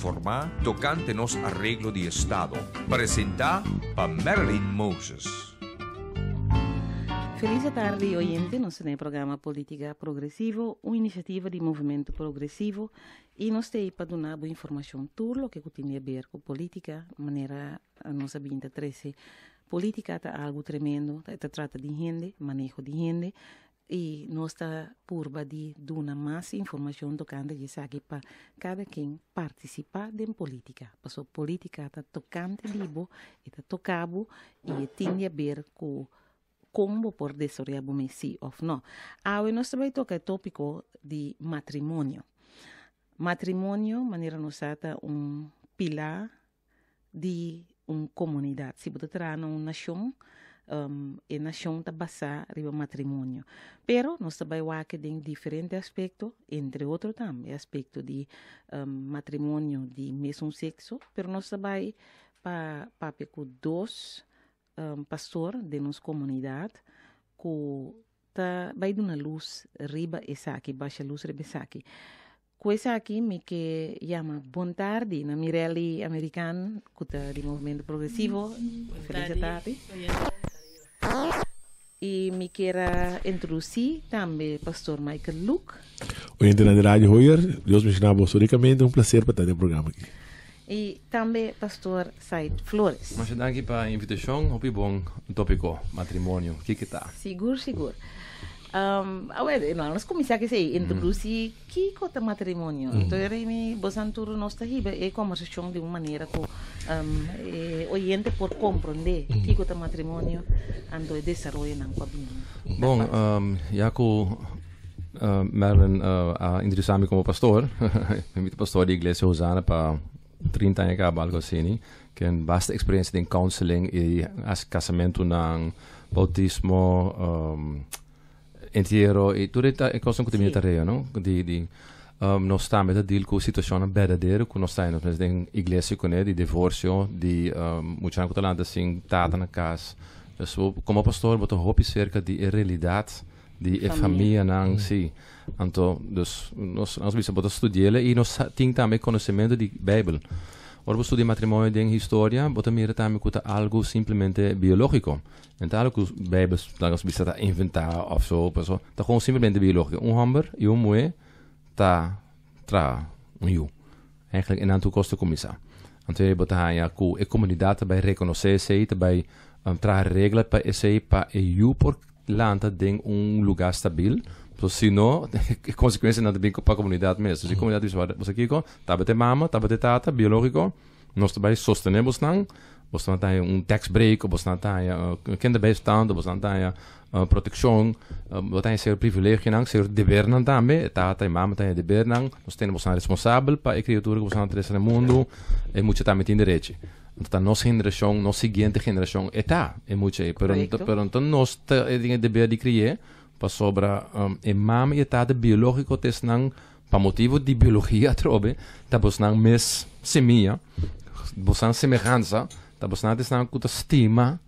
informá tokante nos areglo di estado. Presentá pa Marilyn Moses. Felis tardi, oyente. Nos tin programa Polítika Progresivo, un inisiativa di Movementu Progresivo. I nos tin pa duna bo informashon tur loke tin di aber ku polítika, manera nos 2013. Polítika ta algu tremendo, ta trata di hende, maneho di hende, i nos ta purba di duna mas informashon tokante di esaki pa kada ken partisipá den polítika. Paso polítika ta tokante di bo, ta toka bo i tin di aber ku kon por desaroyá bo mes òf no. Awe nos tambe toka e tópiko di matrimonio. Matrimonio, manera nos ta un pilar di un komunidat. Si bo traha un nashon, e nashon ta basá riba matrimonio. Pero nos tambe wak den diferente aspekto, entre otro tambe aspekto di matrimonio di mesun sekso, pero nos tambe pa papia ku dos pastor di nos komunidat ku ta bai duna lus riba esaki, basha lus riba esaki. Ku esaki mi ke yama bon tardi na Mirelli American, ku ta di Movementu Progresivo. Felis tardi. I mi ke introdusí tambe Pastor Michael Luke. Oyente na Radio Hoyer, Dios bendishoná boso rikamente, un plaser pa ta den e programa aki. I tambe Pastor Said Flores. Masha danki pa e invitashon, hopi bon tópiko, matrimonio, kiko ta? Sigur, sigur. A ber, no, nos kuminsá ku esei, introdusí kiko ta matrimonio. Anto, Remy, boso tur nos ta hiba e kombersashon di un manera ku oyente por komprondé kiko ta matrimonio, anto e desaroyo nan ku bini. Bon, ya ku Merlin a introdusí mi komo pastor, mi ta pastor di Iglesia Hosana pa 30 aña kaba, algu asina, ku tin basta eksperensia den counseling i kasamentu nan boutismo, entiero i tur e kos ku tin tarea, no? Di nos tambe ta deal ku situashon berdadero ku nos ta nos den iglesia kuné di divorsio, di mucha ku ta sin tata na kas. So, komo pastor, bo ta hopi serka di e realidat di e famia nan si. Anto, dus nos bisa bo ta studia i nos tin tambe konosementu di Beibel. Ora bo studia matrimonio den historia, bo ta mira tambe ku ta algu simplemente biológiko. Anto, algu ku Beibel nos bisa ta inventá òf so, so, ta gewoon simplemente biológiko. Un hòmber i un muhé ta traha un yu. Eigenlijk einan tur kos ta kuminsá. Anto, bo ta haña ku e komunidat tambe rekonosé esei, tambe traha regla pa esei, pa e yu por lanta den un lugá stabil. So, si no, e konsekuensia nan tambe pa e komunidat mes. So, si e komunidat bisa, bo kiko, tabata mama, tabata tata, biológiko, nos tambe sostené nan, bo tin un tax break, bo tin kinderbijstand, bo tin protekshon, bo tin sierto privilegio nan, sierto deber nan tambe, tata i mama tin deber nan, nos tin bo responsabel pa e kriatura ku bo trese na mundu, i mucha tambe tin derecho. Anto, nos generashon, nos siguiente generashon, ta, e mucha, pero anto nos tin deber di kria, pasobra e mama i tata biológiko ta esnan pa motibu di biologia trobe, ta bosnan mes simia, bosnan semehansa, ta bosnan esnan ku ta stima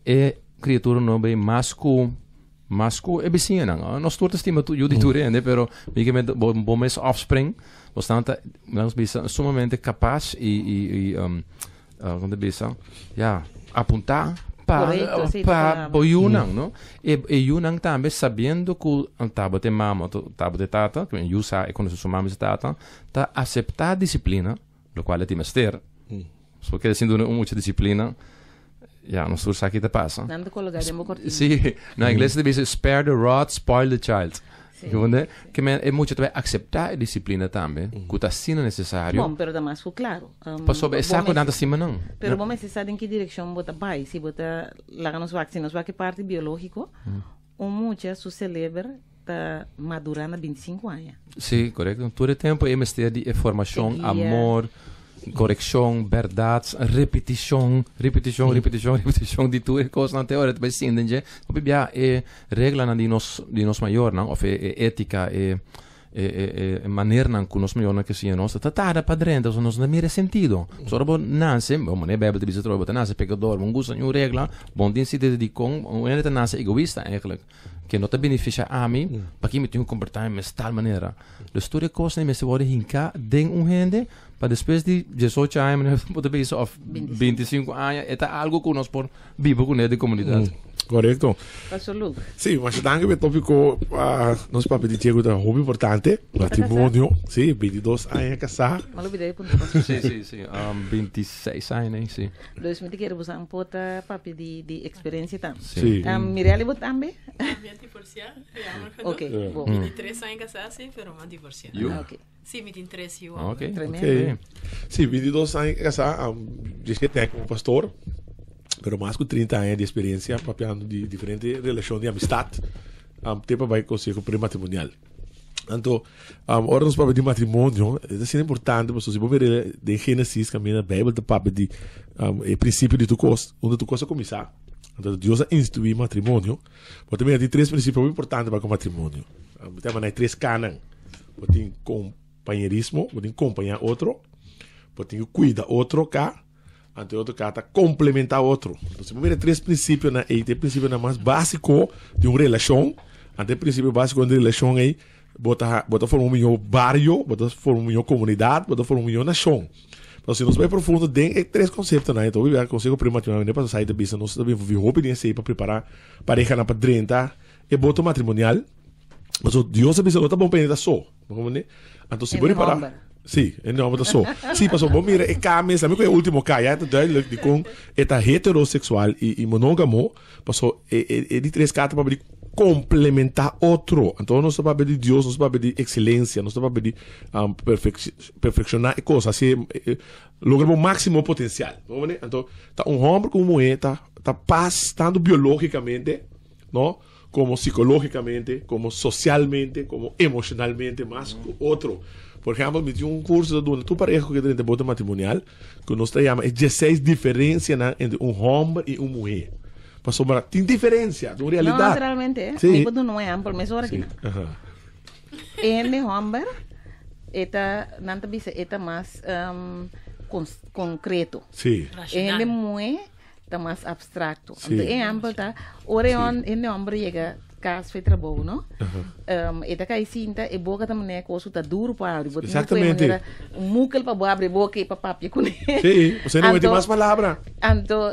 e kriatura nobo mas ku e bisiña nan. Nos tur ta stima tu yu di tur hende, pero mi ke bo bo mes offspring, bosnan ta nos bisa sumamente kapas i kon ta bisa? Ja, apuntá pa Korekto, si, pa bo yunan, no? E yunan tambe sabiendo ku tabata mama, tabata tata, ku yu sa e konosé su mama i su tata, ta aseptá disiplina, lo kual e mester. So ke sin duna mucha disiplina, ja, nos tur sa kiko ta pasa. Nan ta kologá den bo kortina. Si, na ingles ta bisa "Spare the rod, spoil the child." Entende? Ke men e mucha tambe aseptá e disiplina tambe, ku ta asina nesesario. Bon, pero ta mas ku klaro. Pasobra e sa ku nan ta stima nan. Pero bo mester sa den ki direkshon bo ta bai. Si bo ta laga nos wak, si nos wak e parti biológiko, un mucha su seleber ta madurá na 25 aña. Si, korekto. Tur tempu e mester di formashon, Guia. Amor, korekshon, berdat, repetishon, repetishon, repetishon, repetishon di tur kos nan te ora bai sinti je. Hopi bia e regla nan di nos mayor nan, of e étika, e manera nan ku nos mayor nan ke siña nos, ta tarda pa drenta, so nos no mira sentido. So ora bo nase, bon, manera Bijbel ta bisa trobe, bo ta nase pekador, bo gusta un regla, bon tin sitio di kon, un hende ta nase egoista eigenlijk. Loke no ta beneficia ami, paki mi tin ku komportá mi mes tal manera? Dus tur e kosnan mester wòrdu hinká den un hende pa despues di 18 aña manera bo ta bisa òf 25 aña e ta algu ku nos por biba kuné den komunidat. Korekto. Pastor Luke. Sí, masha danki pa e tópiko pa nos papia di dje ku ta hopi importante. Matrimonio. Sí, 22 aña kasá. M'a lubida di puntra Pastor. Sí, sí, sí. 26 aña, nee, sí. Dus mi ta kere boso un por ta papia di experiencia tambe. Sí. Mirelli bo tambe? Mi a divorcia, jammer genoeg. Ok, bo. Mi tin 3 aña casá, sí, pero mi a divorcia. Yu? Ah, ok. Sí, mi tin 3 yu. Ok. Tremendo. Ok. Sí, 22 aña casá, 17 aña como pastor, pero mas cu 30 aña di experiencia papiando di diferente relacion di amistad, te pa bai conseho prematrimonial. Anto, ora nos papia di matrimonio, e ta asina importante, pasobra si bo mira den Génesis, kaminda Bijbel ta papia di e prinsipio di tur kos, unda tur kos a kuminsá. Anto, Dios a instituí matrimonio. Bo ta mira tin tres prinsipio muy importante pa ku matrimonio. Bo ta yama nan e tres Knan. Bo tin kompañerismo, bo tin kompañá otro, bo tin ku kuida otro ka, anto e otro ka ta komplementá otro. Entonces, si bo mira e tres prinsipionan ei, ta e prinsipionan mas básiko di un relashon. Anto e prinsipio básiko di un relashon ei, bo ta bo ta forma un mihó bario, bo ta forma un mihó komunidat, bo ta forma un mihó nashon. Pero si nos bai profundo den e tres konseptonan ei, ta hopi bia konseho prematrimonial mende pasá ta bisa nos ta bin envolví hopi den esei pa prepará parehanan pa drenta e boto matrimonial. Pasobra Dios a bisa no ta bon pa hende ta so. Bo comprende? Anto si bo Hende ripara. homber. Sí, hende homber ta so. Sí, pasobra bo mira e K mes, ami ku e último K, ya ta duidelijk dikon e ta heteroseksual i monógamo, pasobra e e e di tres K ta papia di komplementá otro. Anto nos ta papia di Dios, nos ta papia di ekselensia, nos ta papia di perfekshoná e kos, hasi e logra bo máksimo potensial. Bo comprende? Anto ta un homber ku un muhé ta ta pas tantu biológikamente, no? Como psicologicamente, como socialmente, como emocionalmente mas cu otro. Por ejemplo, mi tin un curso ta duna tur pareha cu ke drenta boda matrimonial, cu nos ta yama e dieseis diferencianan entre un homber y un muher. Pasobra tin diferencia, ta un No, realidad. naturalmente. Sí. Mi por duna un ehempel mesora Sí, aki. aha. Hende homber e ta, nan ta bisa e ta mas concreto. Sí. Racional. Hende muhe ta mas abstracto. Sí. Anto ehempel ta, ora e hon- hende homber yega cas fe trabou, no? E ta kai sinta, e boca ta manera cosa ta duro pa abri. Bo tin ku e Exactamente. manera un mukel pa bo abri boca i pa papia kuné. Sí, o sea, no tin Anto- mas palabra. Anto,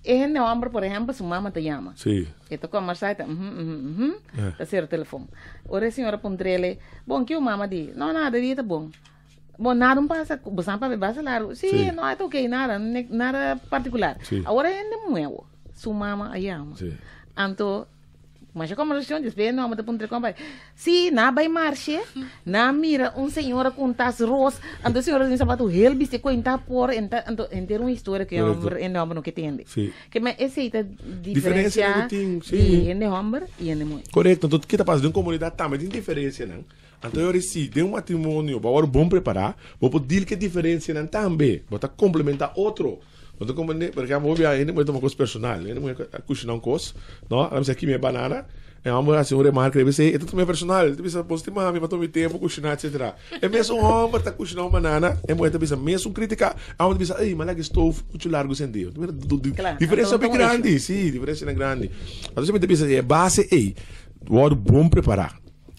e hende homber, por ehempel, su mama ta yama. Sí. E ta conversa e ta mhm, mhm, mhm, Eh. ta cera telefon. Ora e señora puntrele, bon, kio mama di? No, nada, di ta bon. Bo nada un pasa, bo sa papia basta largo. Sí, Sí. no, ta ok, nada, nada particular. Sí. Ahora hende nuevo, su mama a yama. Sí. Anto, masha conversación, después no, ta puntra compa. Sí, na bai marche, na mira un señora con un tas ros, anto señora sin zapato heel bisti cuenta por, enta, anto, entera una historia que Correcto. hombre, hende hombre no que tende. Sí. Que me ese ta Diferencia diferencia que tin, sí. di hende hombre y hende mujer. Correcto. Entonces, ¿qué te pasa? Den comunidad también tin diferencia, ¿no? Anto e ora si den un matrimonio bo a wòrdu bon prepará, bo por deal ku e diferensianan tambe. Bo ta komplementá otro. Bo ta komprendé? Por ehèmpel, hopi bia hende muhé tuma kos personal. Hende muhé a kushiná un kos, no? A bisa kimi e banana, e hòmber hasi un remarka riba esei, e ta tuma e personal. E ta bisa, bo stima mi, bo a tuma mi tempu kushiná, etsetera. E mesun hòmber ta kushiná un banana, e muhé ta bisa mesun krítika, e hòmber ta bisa, ey, mi a laga e stof muchu largu sendí. Diferensia hopi grandi, si, diferensianan grandi. Anto mi ta bisa, e base ei wòrdu bon prepará.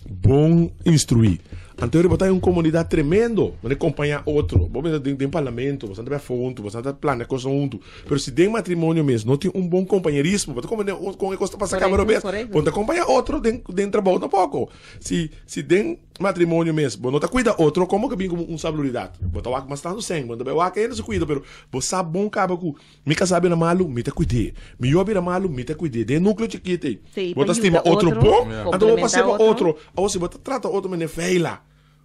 Bon instruí. Anto bo ta den un komunidat tremendo, bo ta kompañá otro, bo mester den parlamento, bo ta bai afó huntu, bo ta plania kosnan huntu. Pero si den matrimonio mes no tin un bon kompañerismo, bo ta komprendé kon e kos ta pasa kaba robes, bo no ta kompañá otro den trabou tampoko. Si si den matrimonio mes bo no ta kuida otro, komo ke bin komo un sabiduridad? Bo ta wak mas tantu sèn, bo no ta bai wak hende su kuido, pero bo sa bon kaba ku Mi kasá bira malu, mi ta kuid'é. Mi yu a bira malu, mi ta kuid'é. Den e núkleo chikit ei, Sí, bo pa ta stima yuda otro otro, bon, anto bo pas'é komplementá pa otro. otro. Awor, si bo ta trata otro manera feila,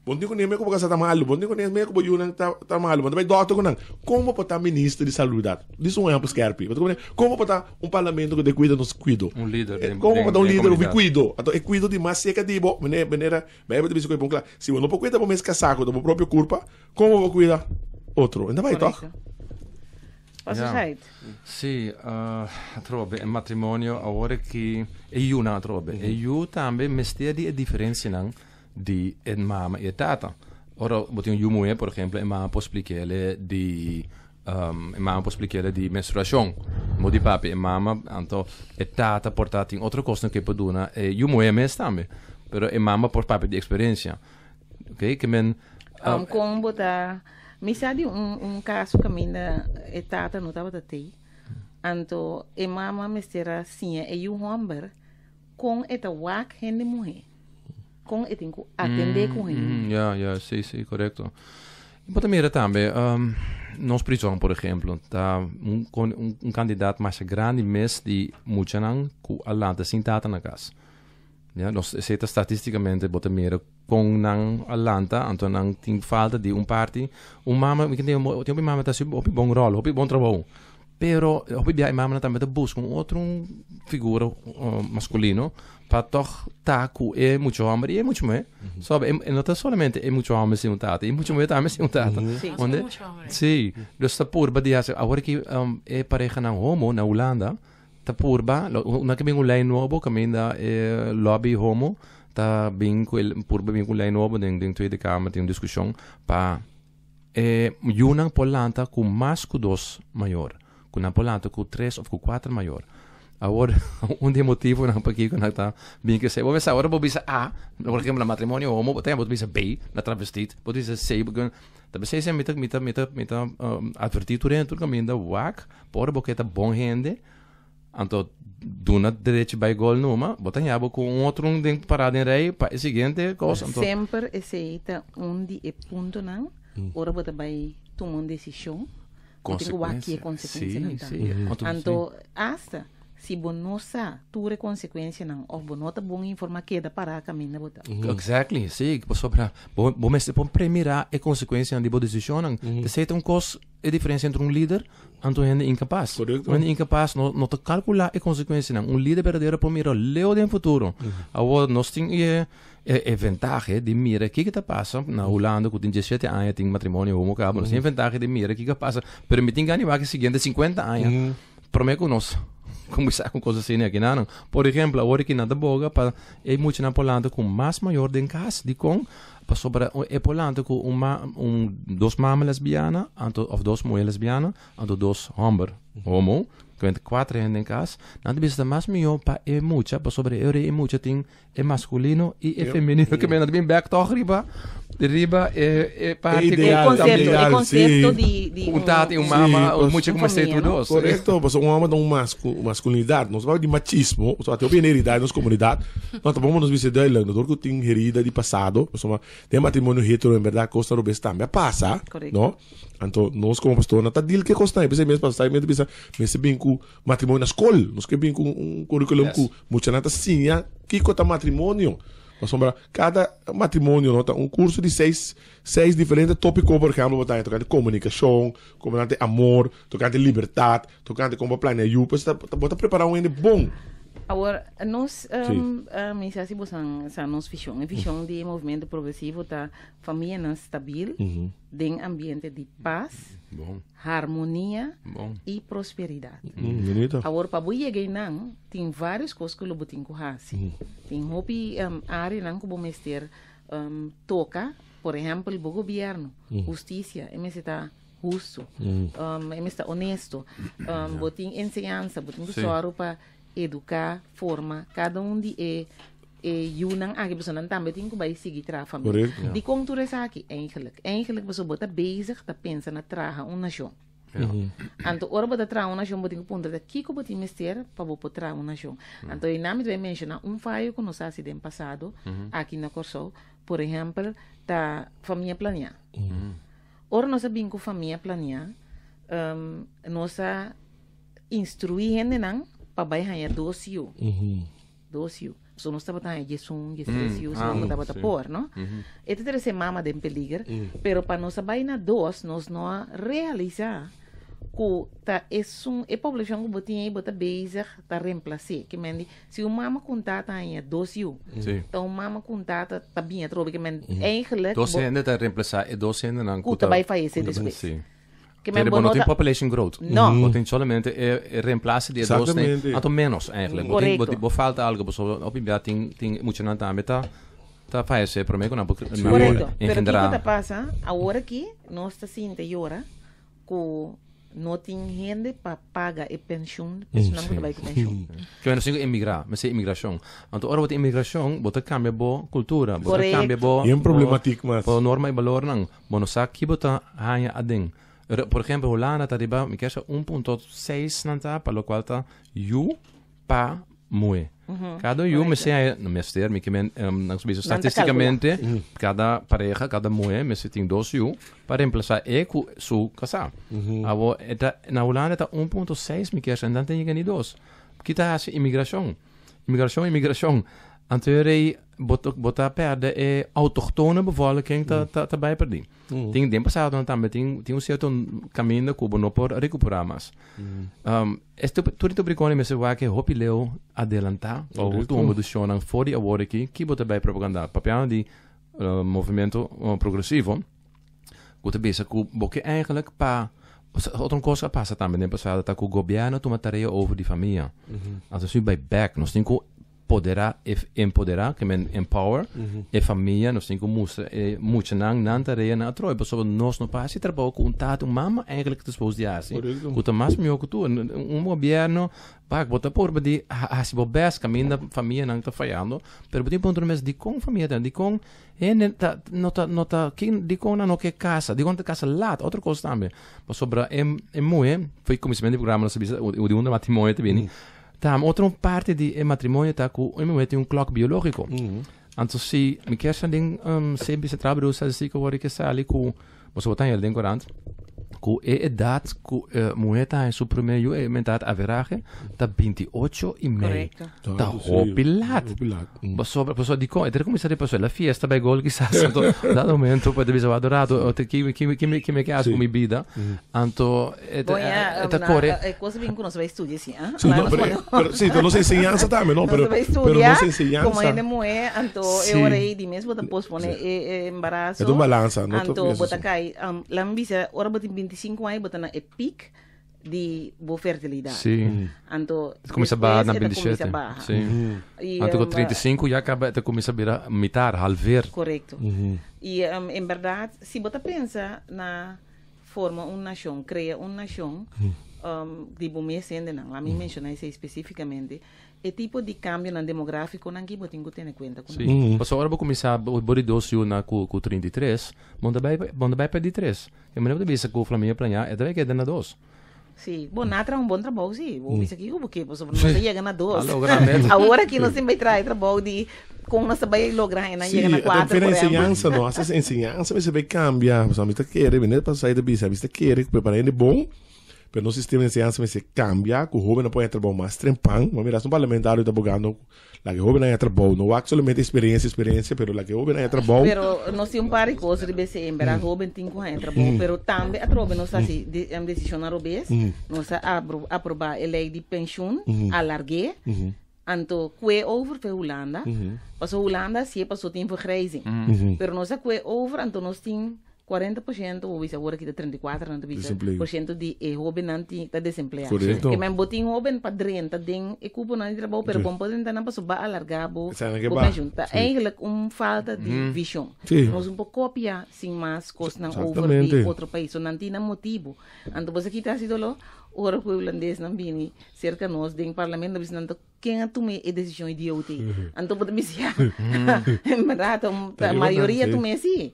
bo no tin ku neme ku bo kasá ta malu, bo no tin ku neme ku bo yunan ta ta malu, bo ta bai dòkter ku nan. Kon bo por ta minister di salubridat? Dis un ehèmpel skèrpi. Bo ta komprendé? Kon bo por ta un parlamento ku ta kuida nos kuido? Un lider den Kon bo por ta un den lider di komunidat. kuido? Anto e kuido di mas serka di bo, manera manera Beibel ta bisa ku e bon kla, si bo no por kuida bo mes kasá ku ta bo propio kurpa, Kon bo por kuida otro? Enta bai tòg? Correcto. Pastor Ja. Said. Sí, atrobe e matrimonio awor aki e yunan atrobe. E yu tambe mester di e diferencianan di e mama y e tata. Ora bo tin un yu muhe, por ejemplo, e mama por splik'ele di E mama por splik'é di menstruashon. Mo di papia e mama, anto e tata por ta tin otro kosnan ku e por duna e yu muhé mes tambe. Pero e mama por papia di eksperensia. Oké, ke men Kon bo ta Mi sa di un un kaso kaminda e tata no tabata tei. Anto e mama mester a siña e yu hòmber kon e ta wak hende muhé. Kon e tin ku atendé ku hende muhé. Ya, ya, sí, sí, korekto. I bo ta mira tambe, nos prizòn, por ehemplo, ta un un kantidat masha grandi mes di muchanan ku a lanta sin tata na kas. Ya, nos esei ta statisticamente bo ta mira con nan a lanta, anto nan tin falta di un parti. Un mama, mi tin tin hopi mama ta haci hopi bon rol, hopi bon trabou. Pero hopi bia e mamanan tambe ta busca un otro figura masculino pa tog ta cu e mucha homber y e mucha muher. So, e no ta solamente e mucha homber sin un tata, e mucha muher tambe sin un tata. Onde? Mucha homber. Sí, dus ta purba di haci, awor ki e parehanan homo na Hulanda, Ta purba, una ke bin un lei nobo kaminda e lobby homo ta bin ku e purba bin ku un lei nobo den den Tweede Kamer tin un diskushon pa e yunan por lanta ku mas ku dos mayor, ku nan por lanta ku tres òf ku kuater mayor. Awor un di e motivonan pakiko nan ta bin ku esei, bo mester sa ora bo bisa A, por ehemplo na matrimonio homo bo ta bisa B na travestit, bo ta bisa C, ta bisa esei mi ta mi ta mi ta mi ta atvertí tur hende tur kaminda wak. Por bo ke ta bon hende, anto duna derecho bai gol numa, bo ta haña bo ku un otro un den pará den rei pa e siguiente kos, anto. Semper esei ta un di e puntonan ora bo ta bai tuma un desishon, bo tin ku wak ki e konsekuensianan ta. Anto asta si bo no sa tur e konsekuensianan òf bo no ta bon informá keda pará kaminda bo ta. Exactly, sí, pasobra bo mester por premirá e konsekuensianan di bo desishonnan. Esei ta un kos. E diferencia entre un lider anto un hende incapas. Correcto. Un hende incapas no, no ta calcula e consecuencianan. Un lider berdadero por mira leu den futuro. Awor nos tin e, e, e ventahe di mira kiko ta pasa na Hulanda ku tin 17 aña tin matrimonio homo kaba. Nos tin e ventahe di mira kiko pasa. Pero mi tin gana di wak e siguiente 50 aña. Prome ku nos kuminsá ku kos asina aki nan. Por ehemplo, awor aki nan ta boga pa e muchanan por lanta ku mas mayor den kas. Dikon? Pasobra e por lanta ku un ma un dos mama lesbiana anto òf dos muhé lesbiana anto dos hòmber homo, ku enta kuater hende den kas. Nan ta bisa ta mas mihó pa e mucha pasobra e ora e mucha tin e masculino y e femenino ke men ta bin bek toch riba riba e e parti E ideal, E concepto, ideal, e concepto sí. di, di un tata y un mama Sí, un mucha un como familia, tur no? dos. Correcto, pasobra un homber ta un mascu masculinidad. Nos papia di machismo, pasobra tin hopi hende herida den nos comunidad. No, tampoco nos bisa duidelijk, no dor cu tin herida di pasado, pasobra den matrimonio hetero en berdad cosnan robes tambe a pasa, Correcto. no? Anto nos como pastor no ta deal cu e cosnan, y p'esey mes pastor ta bisa mester bin cu Matrimonio na skol. Nos ke bin ku un curriculum ku muchanan ta siña kiko ta matrimonio. Pasobra kada matrimonio no ta un curso di seis, seis diferente tópiko, por ejemplo, bo ta tokante komunikashon, tokante amor, tokante libertat, tokante kon bo planea yu. Pues ta, bo ta prepara un hende bon. Awor, nos, mi sa si bo sa nos vision. E vision di Movimiento Progresivo ta famianan stabil den ambiente di pas, harmonia i prosperidat. Awor pa bo yega einan tin vários kos ku lo bo tin ku hasi. Tin hopi áreanan ku bo mester toka, por ehèmpel bo gobièrnu, hustisia, e mester ta hustu, e mester ta onesto. Bo tin enseñansa, bo tin ku sòru pa eduká, forma kada un di e e yunan aki pasobra nan tambe tin ku bai sigui traha famia. Correcto. Dikon tur esaki? Eigenlijk, eigenlijk pasobra bo ta bezig ta pensa na traha un nashon. Anto ora bo ta traha un nashon bo tin ku puntra ta kiko bo tin mester pa bo por traha un nashon. Anto einan mi ta bai menshoná un fayo ku nos a hasi den pasado aki na Kòrsou, por ehèmpel ta famia planiá. Ora nos a bin ku famia planiá nos a instruí hendenan pa bai haña dos yu. Dos yu. So nos tabata haña diesun, diestres yu, segun ku tabata por, no? E ta trese mama den peliger, pero pa nos a bai na dos, nos no a realisá ku ta esun, e poblashon ku bo tin ei bo ta bezig ta remplas'é. Ke men di, si un mama ku un tata haña dos yu, ta un mama ku un tata ta bin atrobe. Ke men eigenlijk Dos bo hende ta remplasá e dos hendenan ku ta bai fayesé despues. Ke men bo no tin population growth. No. Bo tin solamente e reemplaso di e dos Exactamente. Anto menos eigenlijk. Bo tin, bo, bo falta algo pasobra hopi bia tin tin muchanan tambe ta ta fayece prome ku nan por Correcto. Pero engendra. kiko ta pasa awor aki nos ta sinta yora ku. No tin hende pa paga e pensioen, personan ku ta bai ku pensioen. Ke men nos tin ku emigrá, mester imigrashon. Anto ora bo tin imigrashon, bo ta kambia bo kultura, bo ta Korekto. kambia bo Yen bo problematik mas. bo norma i balornan. Bo no sa ki bo ta haña aden. Por ehempel, Hulanda ta riba, mi kier sa 1.6 nan ta, pa lokual ta yu pa muhe. Kada yu mester haña, no mester, mi ke men, nan bisa Nan ta kalkulá. statisticamente, kada pareha, kada muhe mester tin dos yu pa reemplasa e ku su kasá. Awor, e ta, na Hulanda ta 1.6 mi kier sa, en nan ta yega ni dos. Ki ta hasi imigrashon? Imigrashon, imigrashon. Anto e rei, bo ta, bo ta pèrdè e autochtone bevolking ta, ta, ta bai pèrdí. Tin, den pasado nan tambe tin, tin un sierto kaminda ku bo no por rekuperá mas. Este tur di briconi mester wak e hopi leu adelantá pa bo tuma decisionnan for di awor aki ki bo ta bay propaganda. Papiando di movimento progresivo ku ta bisa ku bo ke eigenlijk pa otro kos a pasa tambe den pasado ta ku gobierno a tuma tarea over di famia. Anto si bay bek nos tin ku Poderá e empoderá, ke men empower, e famia, nos tin ku mustra e muchanan nan tarea nan atrobe, pasobra nos no por hasi trabou ku un tata, un mama eigenlijk ta supos di hasi, ku ta mas mihó ku tur. Un gobièrnu, bak, bo ta purba di hasi bo bèst kaminda famianan ta fayando, pero bo tin puntra bo mes dikon famia ta, dikon hende ta no ta no ta kin dikon nan no ke kasa, dikon nan ta kasa lat, otro kos tambe, pasobra e e muhé, fo'i kuminsamentu di programa nos a bisa di unda matrimonio ta bini. Tam otro parti di e matrimonio ta ku un muher tin un klok biológiko. Anto si mi kier sa den CB Centraal Bureau Statistiek wòrdu ke sali ku boso bo ta hel den korant ku e edat ku e muher ta haña su promé yu e mentat averahe ta 28 i mei. Korekto. Ta hopi lat. Hopi lat. Pasobra pasobra dikon e ta kuminsá riba la fiesta bai gol kisas anto dado momento bo ta bisa wak un rato ki ki ki mi ke hasi ku mi bida anto E ta, Bon, ja, e ta na, kore. e cosa bin ku nos bai studia si, ah? Sí, no, pero, pero, sí, nos enseñanza tambe, no, Nos pero, bai pero studia nos enseñanza. como hende muhé, anto e Sí. ora ei di mes bo ta pospone e, e embarazo. E ta un balansa, no ta Anto eso bo ta sí. kai, laat me bisa, ora bo tin 25 aña bo ta na e piek di bo fertilidad. Sí. Anto E ta kuminsá baha na despues e ta kuminsá 27. baha. Sí. I, Anto ku 35 ya kaba e ta kuminsá bira mitar, halver. Korekto. I en bèrdat, si bo ta pensa na Forma un nashon, krea un nashon di bo mes hendenan. Laat mi menshoná esei spesífikamente. E tipo di kambionan demográfikonan ki bo tin ku tene kuenta ku nan. Sí. Pasobra ora bo kuminsá bo di dos yu na ku 33, bo no ta bai bo no ta bai pa di tres. E manera bo ta bisa ku Flamingo plañá, e ta bai keda na dos. Sí. Bo na traha un bon trabou sí. Bo bisa kiko bo ke pasobra no ta yega na dos. A logra meta. Awor aki nos tin bai traha e trabou di kon nos ta bai logra e nan Sí, yega na e ta kuater, fina por ehempel. enseñansa, no? Hasta enseñansa mester bai cambia. Pasobra mi ta kere, mi net pasa ta bisa, mi ta kere ku prepara hende bon, pero nos sistema di enseñansa mester cambia, ku hobennan por haña trabou mas trempan. Bo mira, hasta un parlamentario ta bogando Laga e hobennan haña trabou. No wak solamente experiencia, experiencia, pero laga e hobennan haña trabou. Pero nos tin un par di cos riba esei, en berdad hoben tin cu haña trabou, pero tambe atrobe nos ta haci decisionnan robes, nos a aproba e ley di pensioen, alargu'e, anto cue over fe Hulanda, pasobra Hulanda haci'e pasobra tin vergrijzing, pero nos a cue over anto nos tin 40%, bo bisa awor aki ta 34 nan ta bisa, Desempleo. por ciento di e hobennan tin ta desempleá. Correcto. Ke men bo tin hoben pa drenta den e cuponan di trabou, pero bon por drenta nan pasobra ba alargá bo Esnan ke bo ba. pensioen. Ta Sí. eigenlijk un falta di vision. Sí. Nos un por copia sin mas cosnan over di Exactamente. otro pais. So nan tin nan motibo. Anto bo sa kita hasi doló? Ora cu e hulandesnan bini cerca nos den parlamento, bisa nan ta Ken a tuma e desishon idiota ei? Anto bo ta bisa ya, en bèrdat ta mayoria tuma esei.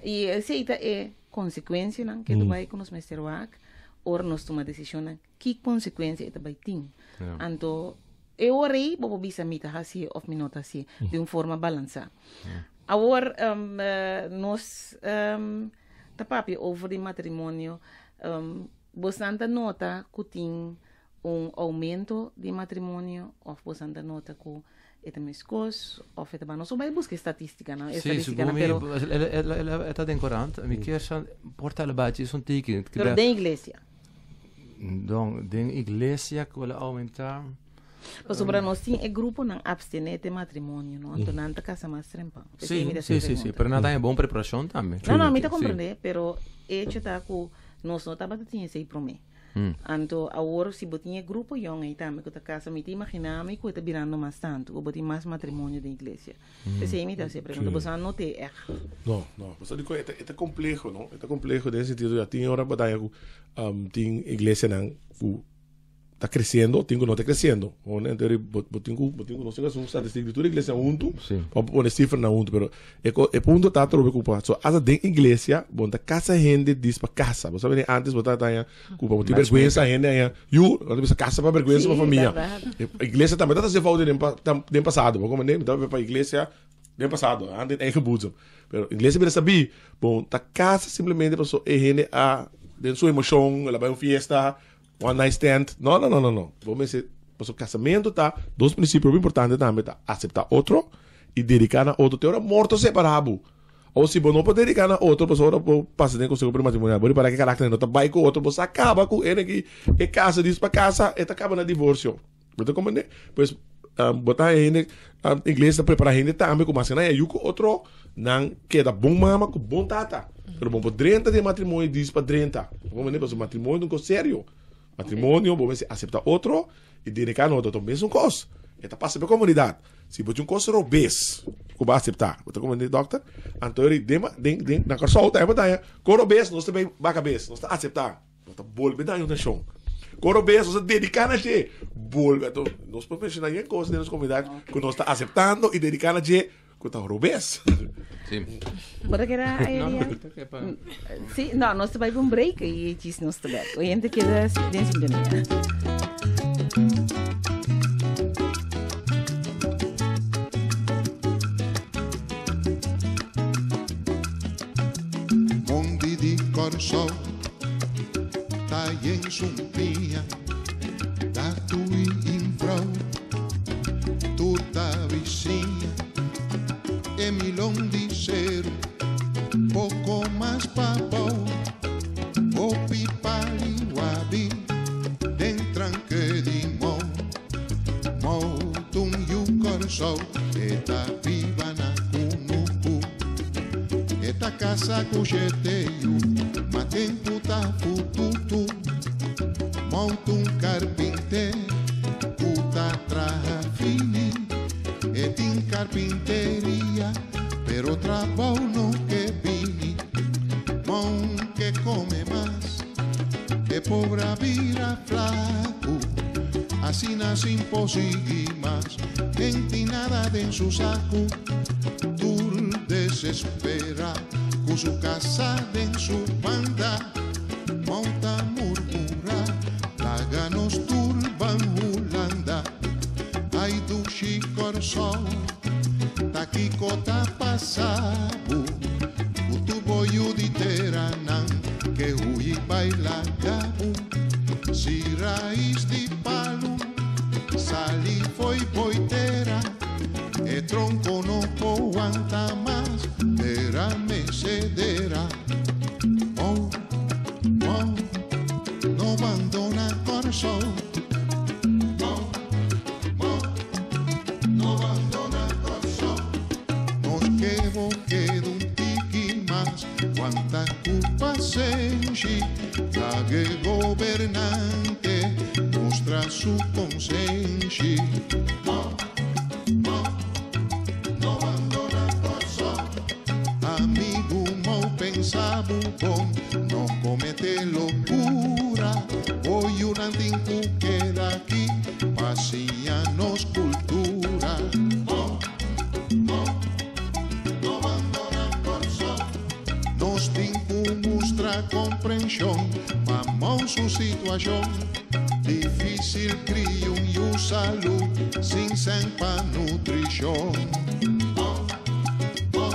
I esei ta e konsekuensianan ke ta bai ku nos mester wak ora nos tuma desishonnan, ki konsekuensia e ta bai tin. Anto e ora ei bo por bisa mi ta hasié òf mi no ta hasié di un forma balansá. Awor nos ta papia over di matrimonio, bosnan ta nota ku tin un aumento di matrimonio of bosan ta nota cu e ta mescos of e ta ba nos bai busca e statisticanan Sí, estadisticanan segun pero mi, el ta den corant, mi kier sa por ta el bachi es un tiki. Pero den iglesia. Don, den iglesia cu el a aumenta. Pasobra nos tin e gruponan abstene te matrimonio, no? Anto nan ta casa mas trempan. Sí, sí, sí, sí, pero nan ta en bon preparacion tambe. No, no, mi ta comprende, pero hecho ta cu nos no tabata tin esey prome. Anto awor si bo tin e grupo yòn ei tambe ku ta kasa, mi ta imaginá mi ku e ta birando mas tantu, ku bo tin mas matrimonio den iglesia. P'esei mi ta hasi e pregunta, boso a not'é ègt? No, no. Pasobra dikon e ta kompleho, no? E ta kompleho den e sentido ya tin ora bataya ku tin iglesianan ku ta creciendo, tin cu no ta creciendo. Gewoon en teorie, bo, bo tin cu, bo tin cu, nos tin cu haci un statistiek di tur iglesia huntu, Sí. pa pone cifranan huntu, pero e co, e punto ta trobe cu pa, so hasta den iglesia, bo no ta casa hende dis pa casa. Bo sabi antes bo ta taña cu pa bo tin Matchmaker. vergüenza hende aña, yu, bo ta bisa casa pa vergüenza Sí, pa famia. berdad. E iglesia tambe ta haci fout den pa, tam, den pasado, bo comprende? Mi ta papia pa iglesia den pasado, hand in eigen boezem. Pero iglesia bira sabi, bo no ta casa simplemente paso e hende a, den su emocion, el a bay un fiesta, One night stand. No, no, no, no, no. Bo mester, pasobra casamentu ta dos principio hopi importante tambe ta acepta otro y dedica na otro te ora morto separa bo. O si bo no por dedica na otro, pasobra ora bo pasa den conseho prematrimonial, bo ripara ke karakter no ta bai ku otro, bo sa kaba ku ene ki e casa dis pa casa, e ta kaba na divorcio. Bo ta comprende? Pues bo ta hende, iglesia ta prepara hende tambe ku mas ke nan e yu ku otro, nan keda bon mama ku bon tata. Pero bo por drenta den matrimonio dis pa drenta. Bo comprende? Pasobra matrimonio ta un kos serio. Matrimonio bo mester asepta otro i dedica na otro. Ta mesun kos. E ta pasa pa e komunidat. Si bo tin un kos robes ku bo asepta, bo ta comprende dokter? Anto eri den den den na Kòrsou tambe bo ta haña kos robes nos ta bay baka bes, nos ta asepta. Bo ta bolbe daña un nashon. Koro bes nos ta dediká na dje. Bolbe. Anto, nos por menshoná yen kos den nos komunidat ku nos ta aseptando i dediká na dje ku ta robes. Sí. Bo ta keda No, no, Ariel? ta ke pa. Sí, no, nos ta bai pa un break i djis nos ta bek. Oyente keda den sintonia. Mondi di Kòrsou ta yen sumpiña, tatu i infrou, tur ta bisiña. E milon di seru, poko mas pabou, hopi paliwabi den tranke di mou. Mou tun yu Kòrsou, e ta biba na kunuku. E ta kasa ku shete yu, ma tempu ta fututu. Mou tun karpinte ku ta traha fini. E tin karpinteria, pero trabou no ke bini. Mou ke kome mas, e pobra bira flaku. Asina sin por sigui mas, en tin nada den su saku. Tur desespera ku su kasa den su banda. Mou ta murmura, laga nos tur ban Hulanda. Ai dushi Kòrsou, ta kiko ta pasa bo? Ku tur bo yu di teranan ke hui bai laga bo. Si rais di palu sali fo'i boi tera, e tronko no por wanta mas, tera mesedera. Mou, mou, no bandona Kòrsou. Mou, mou, no bandona Kòrsou. Nos ke bo keda un tiki mas, wanta ku pasenshi, laga e gobernante mustra su konsenshi. Mou, mou, no bandona Kòrsou. Amigu mou pensa bo bon, no komete lokura. Bo yunan tin ku keda aki pa siña nos kultura. Mou, mou, no bandona Kòrsou. Nos tin ku mustra komprenshon pa mou su situashon. Difísil kria un yu salú sin sèn pa nutrishon. Mou, mou,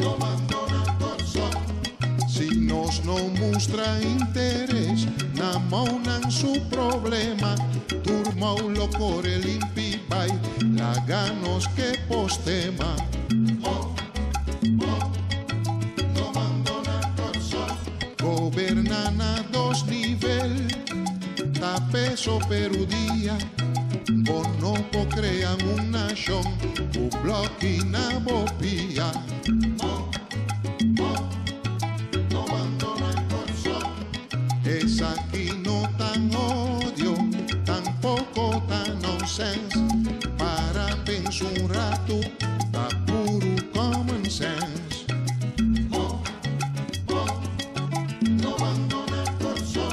no bandona Kòrsou. Si nos no mustra interes na mounan su problema, tur mou lo kore limpi bai, laga nos ke postema. Mou, mou, no bandona Kòrsou. Goberna na dos nivel, ta peso perudia, bo no por krea un nashon ku blòki na bo pia. Mou, mou, no bandona Kòrsou. Esaki no ta odio, tampoco ta nonsense. Para pensa un rato, ta puro common sense. Mo, mo, no bandona Kòrsou.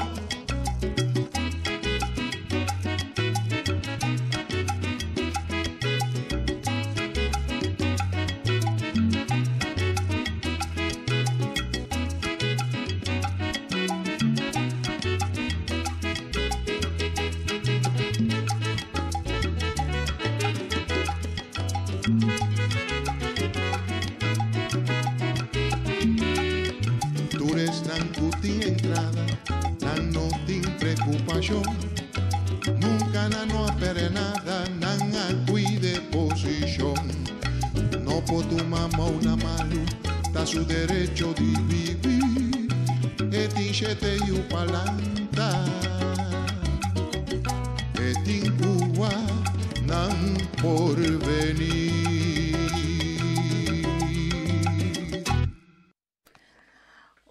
Tur esnan ku tin entrada, nan no tin preokupashon. Nunka nan no a pèrdè nada, nan a kuida e posishon. No por tuma mou na malu, ta su derecho di bibi. E tin shete yu pa lanta. E tin kua nan porvenir.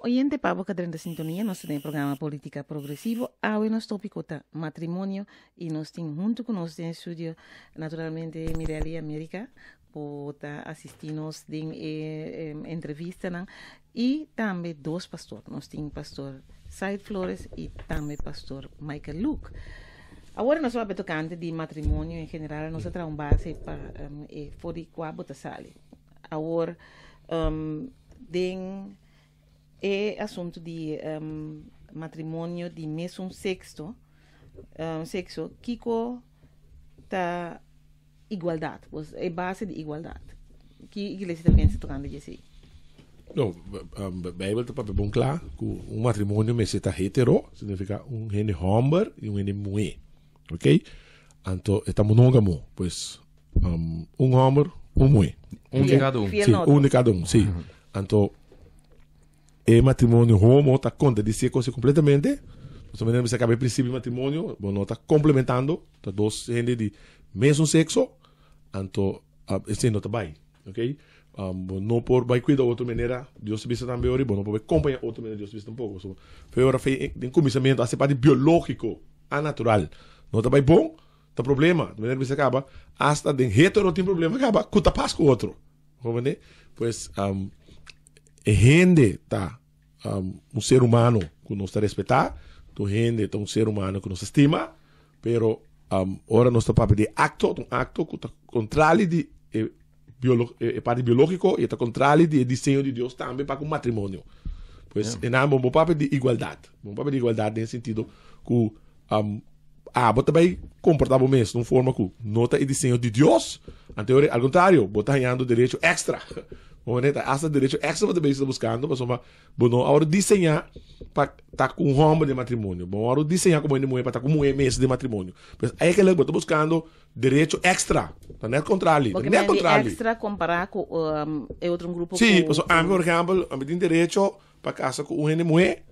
Oyente pa bo ka drenta sintonia, nos ta den e programa Politica Progresivo. Awe nos topico ta matrimonio y nos tin hunto cu nos den studio naturalmente Mirelly America cu ta asisti nos den e entrevistanan y tambe dos pastor. Nos tin pastor Said Flores y tambe pastor Michael Luke. Awor nos papia tocante di matrimonio en general, nos a traha un base pa e for di cua bo ta sali. Awor den e asunto di matrimonio di mesun sexto, sexo, kiko ta igualdad? Pues e base di igualdad. Ki iglesia ta pensa tocante di esey? No, Bijbel ta papia bon kla ku un matrimonio mester ta hetero, significa un hende homber y un hende muhé. Ok? Anto e ta monógamo, pues un homber, un muhé. Un di cada un. Fiel Sí, na otro. un di cada un, sí. Anto e matrimonio homo ta contradici e cosa completamente. Pasobra manera bisa caba e principio di matrimonio, bo no ta complementando, ta dos hende di mesun sexo, anto esei no ta bai, ok? Bo no por bai cuida otro manera Dios ta bisa tambe ori, bo no por bai compaña otro manera Dios ta bisa tampoco. So, fe ora fe den cuminsamiento hace parti biologico, anatural, no ta bai bon, ta problema. Manera bisa caba, hasta den hetero tin problema caba cu ta pas cu otro. Comprende? Pues, e hende ta un ser humano cu nos ta respeta, tu hende ta un ser humano cu nos ta stima, pero ora nos ta papia di acto, ta un acto cu ta contrali di e biolo e parti biologico y ta contrali di e diseño di Dios tambe pa cu matrimonio. Pues e nan bo papia di igualdad. Bo papia di igualdad den sentido cu abo ta bay comporta bo mes den un forma cu no ta e diseño di Dios, anto ora al contrario, bo ta hañando derecho extra. Bo manera ta hasta derecho extra bo ta bay buscando pasobra bo no a wòrdu diseñá pa ta ku un hòmber den matrimonio. Bo no a wòrdu diseñá komo hende muhé pa ta ku muhé mes den matrimonio. Pues eigenlijk bo ta buskando derecho extra. Ta net kontrali. Ta Porque net men di kontrali. extra kompará ku e otro grupo Sí, ku pasobra ami por ehèmpel, ami tin derecho pa kasa ku un hende muhé.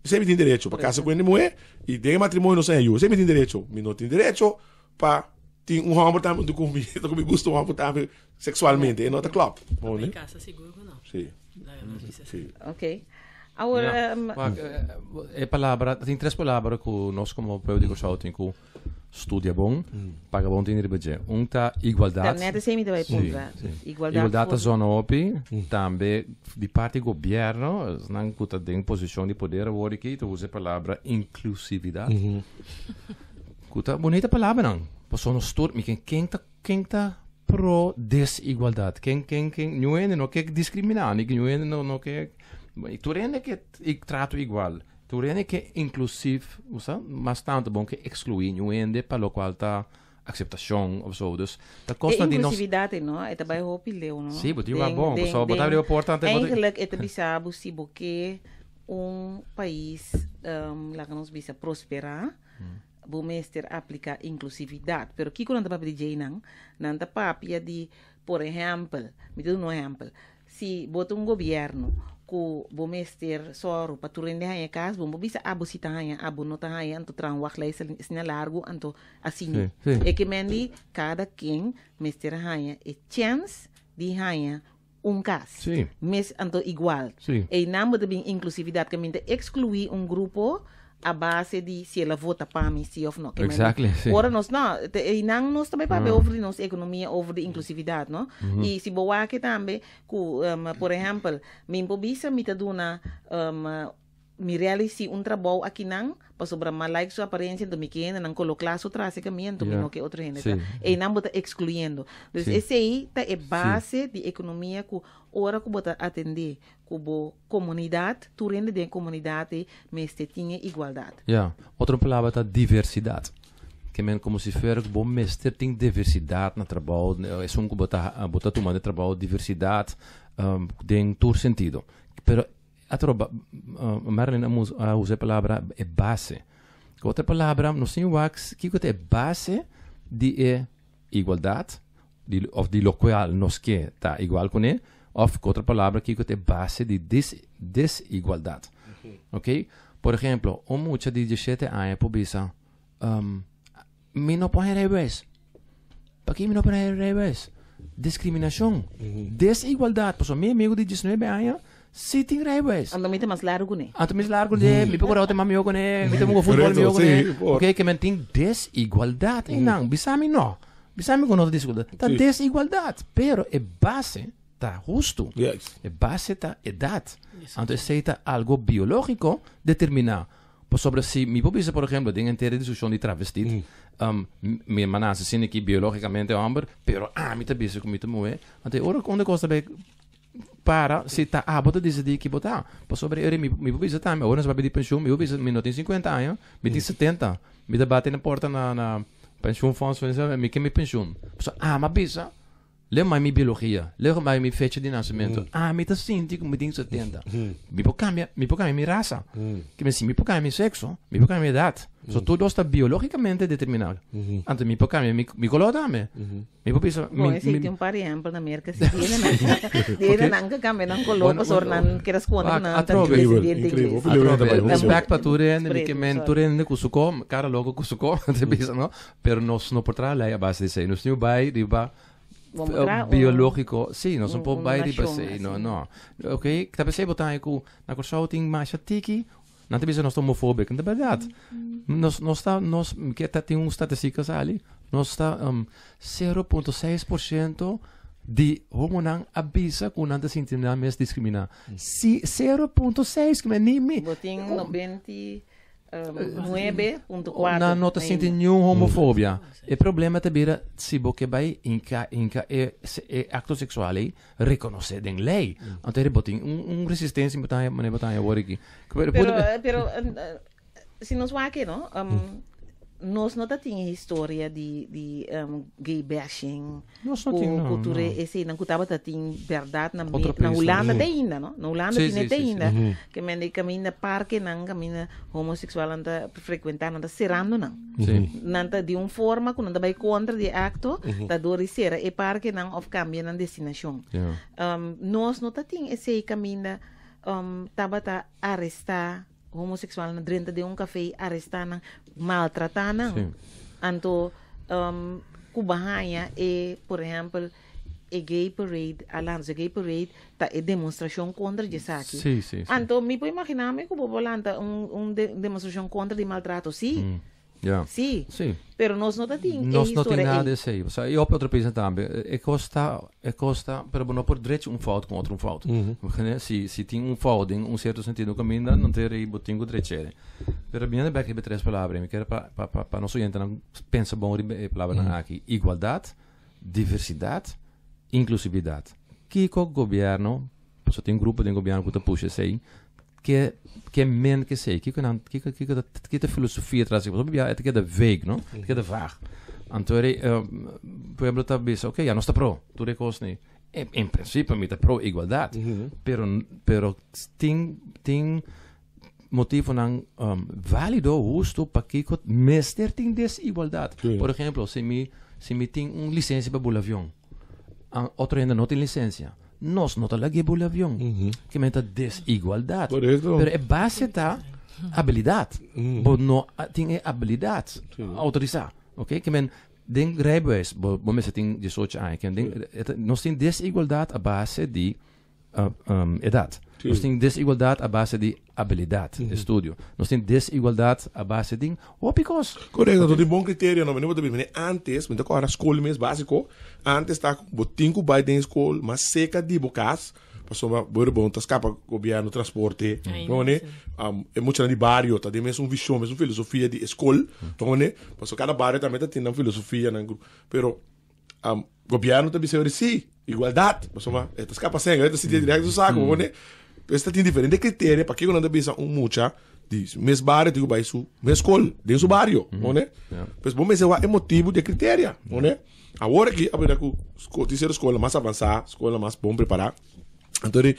Esei mi tin derecho pa kasa ku hende muhé i den e matrimonio nos a yu. Esei mi tin derecho. Mi no tin derecho pa tin un hòmber tambe huntu ku mi, ta ku mi gusta un hòmber tambe seksualmente. E no ta klòp. Pa mi kasa sigur ku no. Sí. Laga nos bisa Sí. Ok. Awor, Ja. Wak, e palabra, tin tres palabra ku nos komo pueblo di Kòrsou tin ku studia bon, paga bon tin riba dje. Un ta igualdat. Ta net esei mi ta bai Sí, puntra. sí. Igualdat Igualdat ta for- zona hopi. Tambe di parti gobierno, esnan ku ta den posishon di poder awor aki ta usa e palabra inklusividat. Ku ta bunita palabranan. Pasobra nos tur, mi ken ken ta ken ta pro desigualdat? Ken ken ken niun hende no ke diskriminá, ni niun hende no no ke tur hende ke trato igual. Tur hende ke inklusief, bo sa, mas tantu bon ke ekskluí niun hende pa lokual ta akseptashon of so. Dus ta E kosnan di nos. inklusividat ei no, e ta bai hopi leu no. Sí, bo tin wak bon, pasobra bo ta abri bo porta ante bo ta. Eigenlijk e ta bisa bo si bo ke un pais, laga nos bisa prosperá, bo mester apliká inklusividat. Pero kiko nan ta papia di djeinan? Nan ta papia di, por ehèmpel, mi ta duna un ehèmpel, Si bo ta un gobierno ku bo mester sòru pa tur hende haña kas, bo no por bisa abo si ta haña, abo no ta haña, anto traha un wachtlijst asina largu, anto asina. Sí, sí. E ke men di kada ken mester haña e chèns di haña. un kas. Mes anto igual. Einan bo ta bin inklusividat ke men ta ekskluí un grupo a base di si el a vota pa mi si of no. Ke men ora nos no, te einan nos ta bai papia over di nos ekonomia, over di inklusividat, no? I si bo wak tambe ku por ehèmpel mi por bisa mi ta duna mi realisi un trabou akinan pasobra mi a like su aparensia enton mi ke hendenan kolo kla su tras e kaminda enton mi no ke otro hende ta. Einan bo ta ekskluyendo. Dus esei ta e base di ekonomia ku ora ku bo ta atendé ku bo komunidat, tur hende den e komunidat ei mester tin e igualdat. Ya. Otro palabra ta diversidat. Ke men komo si fuera ku bo mester tin diversidat na trabou, esun ku bo ta bo ta tuma den trabou, diversidat den tur sentido. Pero atroba Marilyn a a usa e palabra e base. Ku otro palabra nos tin wak kiko ta e base di e igualdat di òf di lokual nos ke ta igual kuné òf ku otro palabra kiko ta e base di des desigualdat. Oké? Por ehemplo, un mucha di diesshete aña por bisa, Mi no por haña rijbewijs. Pakiko mi no por haña rijbewijs? Diskriminashon, desigualdat. Pasobra mi amigu di diesnuebe aña si tin rijbewijs. Anto mi ta mas largu kuné. Anto mi mas largu kuné, mi por kore outo mas mihó kuné, mi ta hunga futbòl mihó kuné. Oké, ke men tin desigualdat einan. Bisa mi no. Bisa mi ku no ta desigualdat. Ta desigualdat, pero e base ta hustu. E base ta edat. Anto esei ta algo biológiko determiná. Pasobra si mi por bisa, por ehemplo, den henter e diskushon di travestit, mi a nase asina aki biológikamente hòmber, pero ami ta bisa ku mi ta muhé. Anto e ora ku un kos ta bai para, si ta abo ta disidí ki bo ta. Pasobra e ora mi mi por bisa tambe, ora nos papia di penshun, mi por bisa mi no tin sinkuenta aña, mi tin setenta. Mi ta bati na porta na na pensioenfonds, mi ke mi penshun. Pasobra ami a bisa. Leu mai mi biologia, leu mai mi fecha di nasementu. Ami ta sinti ku mi tin 70. Mi por kambia, mi por kambia mi rasa. Ke men si mi por kambia mi sekso, mi por kambia mi edat. So tur dos ta biologikamente determinado. Anto mi por kambia mi mi kolor tambe. Mi por bisa mi Bon, esei tin un par di ehempel na Merka si di hende nan di hende nan ke kambia nan kolor pasobra nan keda skonde ku nan ta descendiente ingles. Atrobe, respect pa tur hende, mi ke men tur hende ku su ko, kara loko ku su ko, ta bisa no. Pero nos no por traha lei a base di esei. Nos tin bai riba biológiko. Sí, nos no por bai riba esei. No, no. Oké, ta p'esei bo ta haña ku na Kòrsou tin masha tiki. Nan ta bisa nos ta homofóbiko. No ta bèrdat. Nos, nos ta, nos, mi ke ta tin un statistika sali. Nos ta 0.6% di homonan a bisa ku nan ta sinti nan mes diskriminá. Si, 0.6, ku ni mi. Bo tin 90. 9.4. Nan no ta sinti niun homofobia. E problema ta bira si bo ke bai hinka hinka e e acto sexual ei reconoce den ley. Anto bo tin un un resistencia bo ta haña manera bo ta haña awor aki. Pero pero si nos wak no nos no ta tin e historia di di gay bashing. Nos no tin, no, ku tur no. eseinan ku tabata tin bèrdat na Otro na paisnan. Hulanda te ainda, no? Na Hulanda Sí, tin e sí, te sí, sí. ainda. Ke men di kaminda parkenan, kaminda homoseksualnan ta frekuentá, nan ta serando nan. Sí. Nan ta di un forma ku nan ta bai kontra di e akto, ta dor di sera e parkenan òf kambia nan destinashon. Ja. Nos no ta tin esei kaminda tabata arestá homoseksualnan drenta den un kafé i arestá nan, maltratá nan. Sí. Anto ku bo haña e, por ehèmpel, e gay parade a lansa, e gay parade ta e demonstrashon kontra di esaki. Sí, sí, sí. Anto mi por imaginá mi ku bo por lanta un un demonstrashon kontra di maltrato, sí. Ja. Sí. Sí. Pero nos no ta tin e Nos no tin historia nada ei. di esei. Osea, i hopi otro paisnan tambe. E kos ta, e kos ta, pero bo no por drecha un fout ku otro un fout. Bo Si, si tin un fout den un sierto sentido kaminda, nan ta rei bo tin ku drech'e. Pero biniendo bek riba e tres palabra, mi kier pa, pa, pa, pa nos oyentenan pensa bon riba e palabranan aki. Igualdat, diversidat, inklusividat. Kiko gobierno, pasobra tin grupo den gobierno ku ta pusha esei, Ke ke men ke sei? Kiko nan kiko kiko ta kiko ta filosofia tras di pasobra bia e ta keda vague no? Ta keda vaag. Anto eri pueblo ta bisa ok ya nos ta pro tur e kos ni. En en principio mi ta pro igualdat pero pero tin tin motivonan valido husto pakiko mester tin desigualdat. Por ehemplo si mi si mi tin un licencia pa bula avion otro hende no tin licencia. Nos no ta lag'é bula avion. Ke men ta desigualdat. Correcto. Pero e base ta habilidad. Bo no tin e habilidad autorisá. Ok? Ke men Den rijbewijs, bo mester tin 18 aña. Ken den, nos tin desigualdad a base di edad. Nos tin desigualdad a base di habilidad, estudio. Nos tin desigualdad a base di hopi cos. Correcto, tot die bon criterio no, meneer, meneer, antes, meneer, ora school mes básico, antes ta bo tin ku bai den school, mas seca di bo cas, pasobra bo bon ta scapa gobierno transporte, no ne? E mucho di barrio, ta di mes un vision, mes un filosofia di school, no ne? Paso cada barrio tambe ta tin un filosofia nan grupo. Pero gobierno ta bisa sí, igualdad, pasobra e ta scapa sen, e ta sinti directo saco, no ne? Pues ta tin diferente criterio pa kiko nan ta bisa un mucha di mes barrio tin ku bai su mes school, den su barrio, no ne? Pues bo mester wak e motibo di e criteria, no ne? Awor aki a bira ku tin sierto school mas avansa, school mas bon prepara. Anto di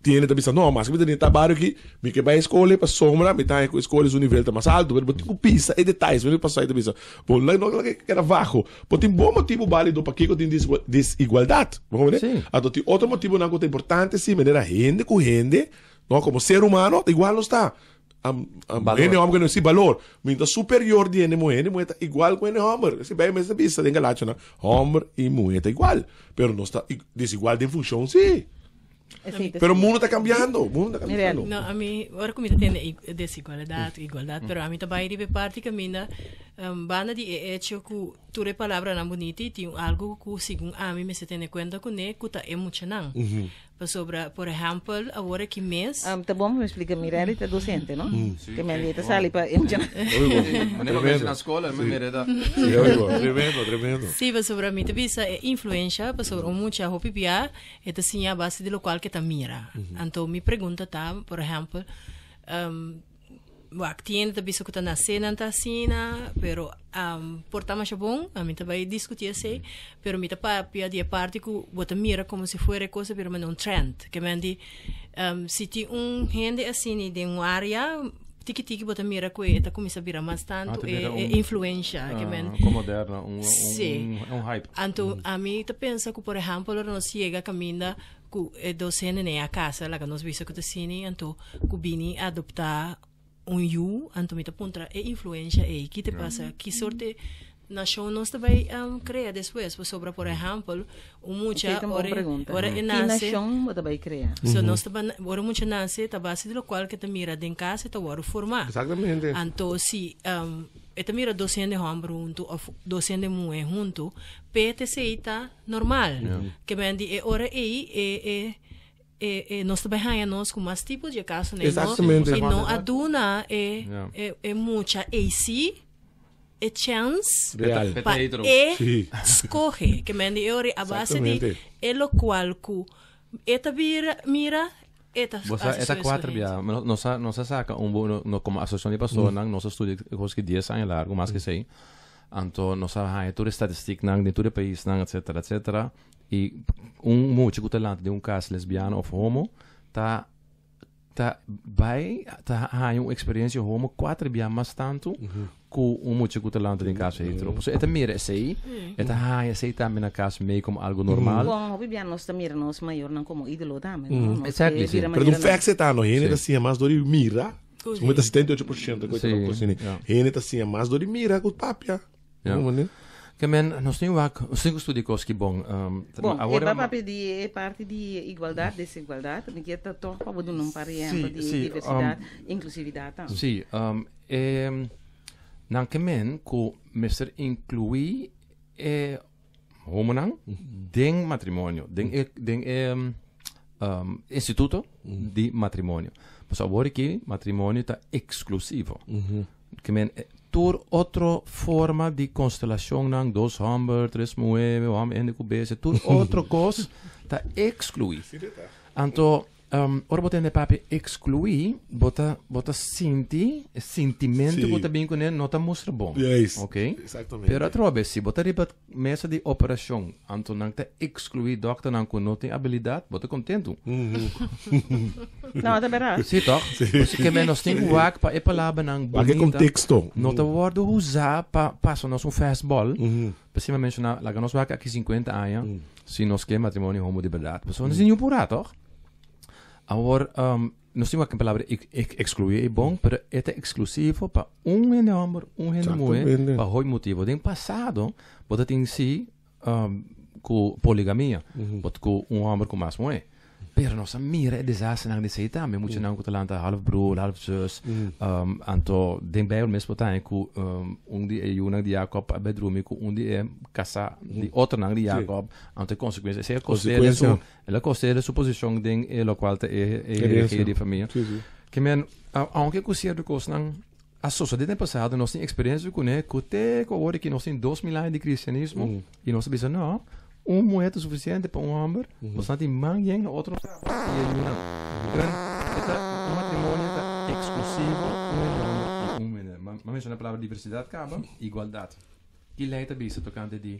tiene ta bisa no, mas mi ta den ta barrio aki, mi ke bai school pasobra mi ta haña ku e school su nivel ta mas alto, pero bo tin ku pisa e detalles, mi pasó ta bisa, bo no no ke keda vago, bo tin bon motibo balido pakiko tin desigualdad, bo comprende? Anto tin otro motibonan ku ta importante si, manera hende ku hende, no, komo ser humano ta igual nos ta. Balor. Hende homber ku si balor. Mi ta superior di hende muhé. Hende muhé ta igual ku hende homber. Si bij mes ta bisa den Galationan, homber i muhé ta igual. Pero nos ta desigual den funshon si. Esei ta Pero si. mundo ta cambiando, mundo ta cambiando. No, ami, ora ku mi ta tende desigualidad, igualdad, pero ami ta bai riba e parti kaminda, banda di e hecho ku tur e palabranan buniti, tin un algu ku segun ami mester tene kuenta kuné, ku ta e muchanan. Pasobra, por ehèmpel, awor aki mes. Ta bon pa mi splika, Mirelli ta docente, no? Ke men ta sali pa e muchanan. Manera pa menshoná skola, mi mira ta. Sí, oigo, tremendo, tremendo. Sí, pasobra mi ta bisa e influensha, pasobra un mucha hopi bia e ta siña a base di lokual ke ta mira. Anto mi pregunta ta, por ehèmpel, Wak, tin hende ta bisa ku ta nasé nan ta asina, pero por ta masha bon, ami ta bai diskutí esei, pero mi ta papia di e parti ku bo ta mira komo si fuera e kos a bira manera un trend. Ke men di, si tin un hende asina den un área, tiki tiki bo ta mira ku e ta kuminsá bira mas tantu e influensha. Ke men, Kon moderno, un hype. Anto ami ta pensa ku por ehèmpel ora nos yega kaminda Ku e dos hendenan a kasa, laga nos bisa ku ta sini, anto ku bini adoptá un yu, anto mi ta puntra e influensha ei, ki ta pasa, ki sorte nashon nos ta bai krea despues? Pasobra, por ehèmpel, un mucha ora ora e nase. Ki nashon bo ta bai krea? So nos ta ora un mucha nase ta base di lokual ke ta mira den kas e ta wòrdu formá. Exactamente. Anto si e ta mira dos hende hòmber huntu òf dos hende muhé huntu, p'e ta esei ta normal. Ke men di e ora ei e e e e nos ta bai haña nos ku mas tipo di e kasonan ei no Exactamente. i no a duna e e e mucha ei si e chèns Real. pa e skohe. Ke men di e ora ei a base di e lokual ku e ta bira mira e ta Bo sa hasi e ta su kuater escogencia. bia. No nos a nos a saka un bo no no komo asosiashon di pastornan nos a studia e kos ki dies aña largu mas ke esei. Anto nos a haña tur e statistiknan den tur e paisnan etcetera etcetera i un mucha ku ta lanta den un kas lesbiano òf homo ta ta bai ta haña un eksperensia homo kuater bia mas tantu ku un mucha ku ta lanta den kas hetero. Pasobra e ta mira esei, e ta haña esei tambe na kas mei komo algu normal. Bon, hopi bia nos ta mira nos mayornan komo ídolo tambe, no? Nos Exactly, ke si. bira Pero un manera fact se ta no, hende ta siña mas dor di mira. Ku Como ta 78% ku Sí, ta cosini. ja. Hende ta siña mas dor di mira ku papia. Ja. Como ne? Ke men, nos tin wak, nos tin ku studia kos ki bon. Bon, awor e ba papia di e parti di igualdad, desigualdad. Mi kier ta toch pa bo duna un par di ehempel di Sí, sí, diversidad, inclusividad tambe. Sí, e nan ke men ku mester inkluí e homonan den matrimonio, den e den e instituto di matrimonio. Pasobra awor aki matrimonio ta eksklusivo. Ke men tur otro forma di konstelashonnan, dos hòmber, tres muhé, hòmber hende ku bese, tur otro kos ta ekskluí. Anto ora bo tende papia ekskluí, bo ta bo ta sinti e sintimentu ku ta bin kuné no ta mustra bon. Juist. Ok? Exactamente. Pero atrobe si bo ta riba mesa di operashon, anto nan ta ekskluí dòkternan ku no tin abilidat, bo ta kontentu. No, ta bèrdat. Sí, tòg? Pasobra ke men nos tin ku wak pa e palabranan Wak e bunita konteksto. no ta wòrdu usá pa pasa nos un fastball. P'esei mi a menshoná, laga nos wak aki sinkuenta aña si nos ke matrimonio homo di bèrdat. Pasobra nos tin niun purá, tòg? Awor, Nos tin wak e palabra excluí ei bon, pero e ta exclusivo pa un hende homber, un hende muhé, pa hopi motibo. Den pasado bo ta tin si ku poligamia, bo ta ku un homber ku mas muhé. Pero nos a mira e desasternan di esei tambe, muchanan ku ta lanta half broer, half zus. Anto den Bijbel mes bo ta haña ku un di e yunan di Jacob a bai drumi ku un di e kasá di otronan di Jacob. Anto e konsekuensia, esei a kos'é su El a kos'é su posishon den e lokual ta e hierarkia di famia. Ke men, aunke ku sierto kosnan a sosodé den pasado, nos tin eksperensia kuné ku te ku awor aki nos tin 2000 aña di kristianismo i nos ta bisa no, un muhé ta sufisiente pa un hòmber, nos no tin man yen na otro i e yunan. Ke men, e ta un matrimonio ta eksklusivo un hende hòmber i un muhé. Mi a menshoná e palabra diversidat kaba, igualdat. Ki lei ta bisa tokante di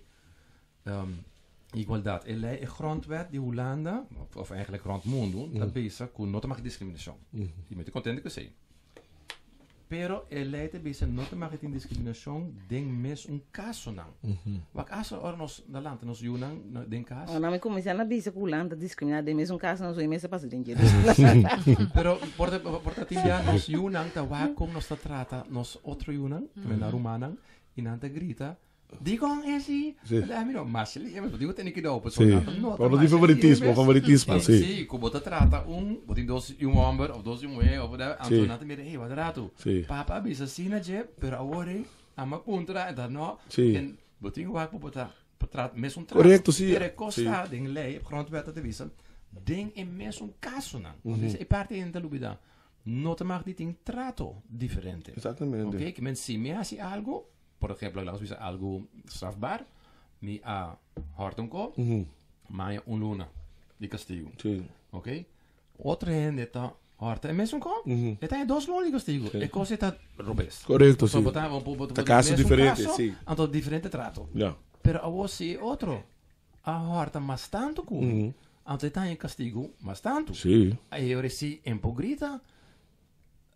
Igualdad. E lei, e grondwet di Hulanda, of eigenlijk rond mundu, ta bisa ku no ta mag diskriminashon. I mi ta kontento ku esei. Pero e lei ta bisa no ta mag tin diskriminashon den mes un kasonan. Wak hasta ora nos ta lanta nos yunan den kas. Ora mi kuminsá na bisa ku Hulanda ta diskriminá den mes un kaso, nos oí mes a pasa den dje. Pero por ta por ta tin bia nos yunan ta wak kon nos ta trata nos otro yunan, nan rumannan, i nan ta grita Dikon esi? Sí. Anda mi no, mas li, bo tin ku tene kidou, Sí. pasobra nan ta nota Por di masha lihe favoritismo, mes. favoritismo, sí. Sí, ku bo ta trata un, bo tin dos i un hòmber òf dos i un muhé òf whatever, anto Sí. nan ta mira, hey, wak ratu, Sí. papa a bisa asina dje, pero awor ei a mi a puntra, e ta no, Sí. en bo tin ku wak ku bo ta trata mesun trato. Korekto, sí. Pero e kos Sí. ta den lei, e grondwet ta bisa, den e mesun kasonan, e parti ei nan ta lubida, no ta mag di tin trato diferente. Exactamente. Oké, ke men si mi hasi algu, Por ejemplo, laat ons bisa algo strafbaar. Mi a hòrt un kop, maya un luna di kastigu. Sí. Ok? Otro hende ta hòrta e mesun kop, e ta haña dos luna di kastigu. E kos ei ta robes. Korekto, sí. So, bo ta, bo, bo, bo, Ta kaso mesun diferente, kaso, sí. Anto diferente trato. Ja. Pero awor si e otro a hòrta mas tantu ku mi, anto e ta haña kastigu mas tantu. Sí. Ei ora si en por grita,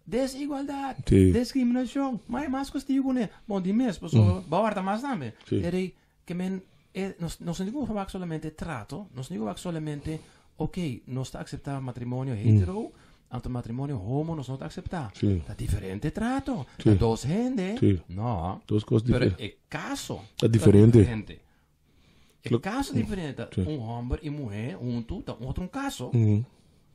Desigualdad, Sí. discriminacion, ma e mas castigo kuné. Bon, di mes, pasobra bo a warda mas tambe. Sí. E rei, ke men, e, nos, nos no tin ku wak solamente trato, nos no tin ku wak solamente, ok, nos ta acepta matrimonio hetero, anto matrimonio homo nos no ta acepta. Sí. Ta diferente trato, Sí. ta dos hende, Sí. no, Dos kos pero diferente. e caso Ta diferente. diferente. E Lo- caso diferente, Sí. un homber y muher hunto, ta otro un caso.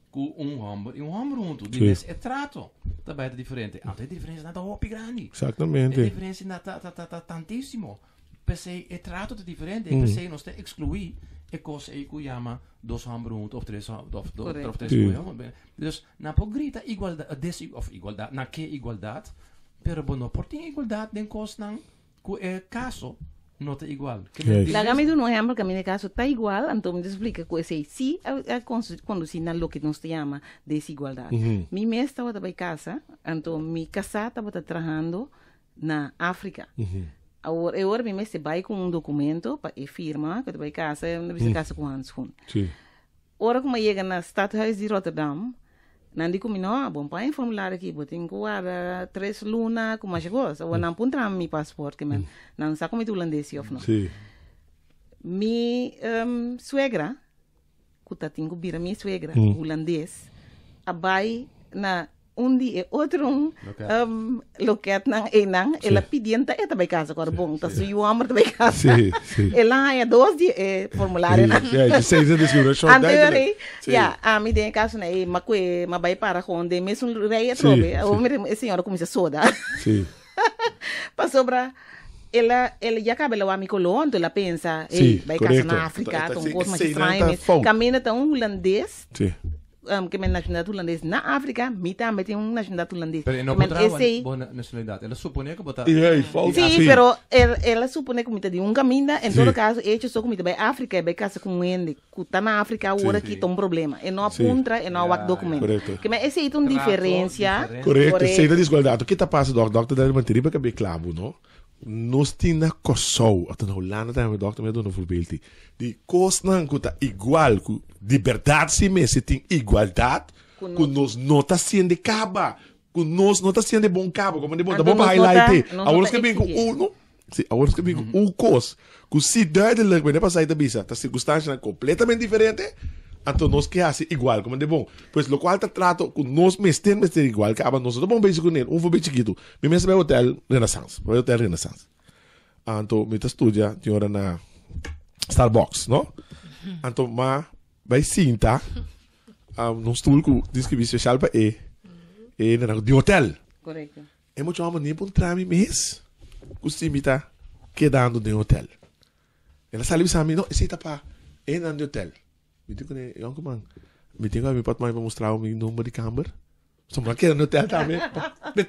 Ku un hòmber i un hòmber huntu. Di Sí. mes e trato ta bai ta diferente. Anto e diferensianan ta hopi grandi. E Exactamente. diferensianan ta, ta, ta, ta tantísimo. P'esei e trato ta diferente. E p'esei nos ta ekskluí e kos ei ku yama dos hòmber huntu òf tres hòmber òf do, Correcto. òf tres Sí. muhé huntu. Dus nan por grita igualdat, desi, òf igualdat, nan ke igualdat, pero bo no por tin igualdat den kosnan Ku e kaso no ta igual. Ke men Yes. Laga mi duna un ehempel kaminda e kaso ta igual, anto mi ta splika ku esei sí a kondusí na loke nos ta yama desigualdat. Mi mes tabata bai kasa, anto mi kasá tabata trahando na Afrika. Awor, e ora mi mester bai ku un dokumento pa e firma ku ta bai kasa, mi ta bisa kasa ku handschoen. Ora ku mi a yega na Stadhuis di Rotterdam, nan di ku mi, No, bo no paña e formulario aki, bo tin ku warda tres luna ku masha kos. Awor nan puntra mi mi pasport, ke men nan no sa ku mi ta hulandes si òf no. Mi suegra, ku ta tin ku bira mi suegra, hulandes, a bai na Un di e otro un um, loketnan einan, el a pidi enta e ta bai casa ku bon, ta su yu homber ta bai casa. Sí, sí. El a haña dos di e formularionan. Sí, ja, sí, sí, discriminación. Anto yo duidelijk. rei, Sí. ja, ami den e caso na ei, ma kue, ma bai para gewoon den mesun rei Sí, atrobe. sí. Awor mi e señora kuminsá soda. Sí. Pasobra el a, el ya caba el a wak mi color, anto el a pensa, Sí, hey, bai casa correcto. na Afrika, Ta- ta un sí, kos mas sí, nan extraño ta mes. fout. Caminda ta un hulandes, Sí. um, ke men nacionalidad hulandes na Afrika, mi tambe tin un nacionalidad hulandes. Pero e no Ke men por traha esei- bo nacionalidad. El a supone ku bo ta. Y hey, fout. Sí, pero el, el a supone ku mi ta di un kaminda, en Sí. todo caso, hecho so ku mi ta bai Afrika, e bai kasa ku un hende ku ta na Afrika awor Sí. aki ta un problema. E no a Sí. puntra, e no a wak Ja, documento. Correcto. Ke men esei ta un Trato diferencia. diferente. Correcto, Correcto. sei da desigualdad. Ke ta pasa, dok? Dokter Daniel Manteri pa kabia klabu, no? Nos tin na Kòrsou, òf ta na Hulanda tambe, dòkter mi a duna un voorbeeld di, di kosnan ku ta igual, ku di bèrdat si mester tin igualdat, ku nos no ta siende kaba, ku nos no ta siende bon kaba, komo di bon, ta Anto bon pa nos no ta- highlight e. nos no Awor nos ta ke bin ku exigí. uno, si, awor nos ke bin ku un kos, ku si duidelijk, wanneer pasai ta bisa, ta sirkunstanshanan kompletamente diferente. Anto nos ke hasi igual, como de bon. Pues lokual ta trato ku nos mester mester igual, kaba nos no ta bon bezig kuné. Un voorbeeld chikitu. Mi mes a bai hotel Renaissance, bai hotel Renaissance. Anto mi ta studia tin ora na Starbucks, no? Anto ma bai sinta um, num stoel ku di skribi special pa e e na di hotel. Correcto. E mucho homber ni puntra mi mes ku si mi ta kedando den hotel. El a sali bisa mi, no, esei ta pa e nan di hotel. Mi di kuné, yonkuman, mi tin ku mi pot mami pa mustra bo mi number di kamber. So mi a keda na hotel tambe.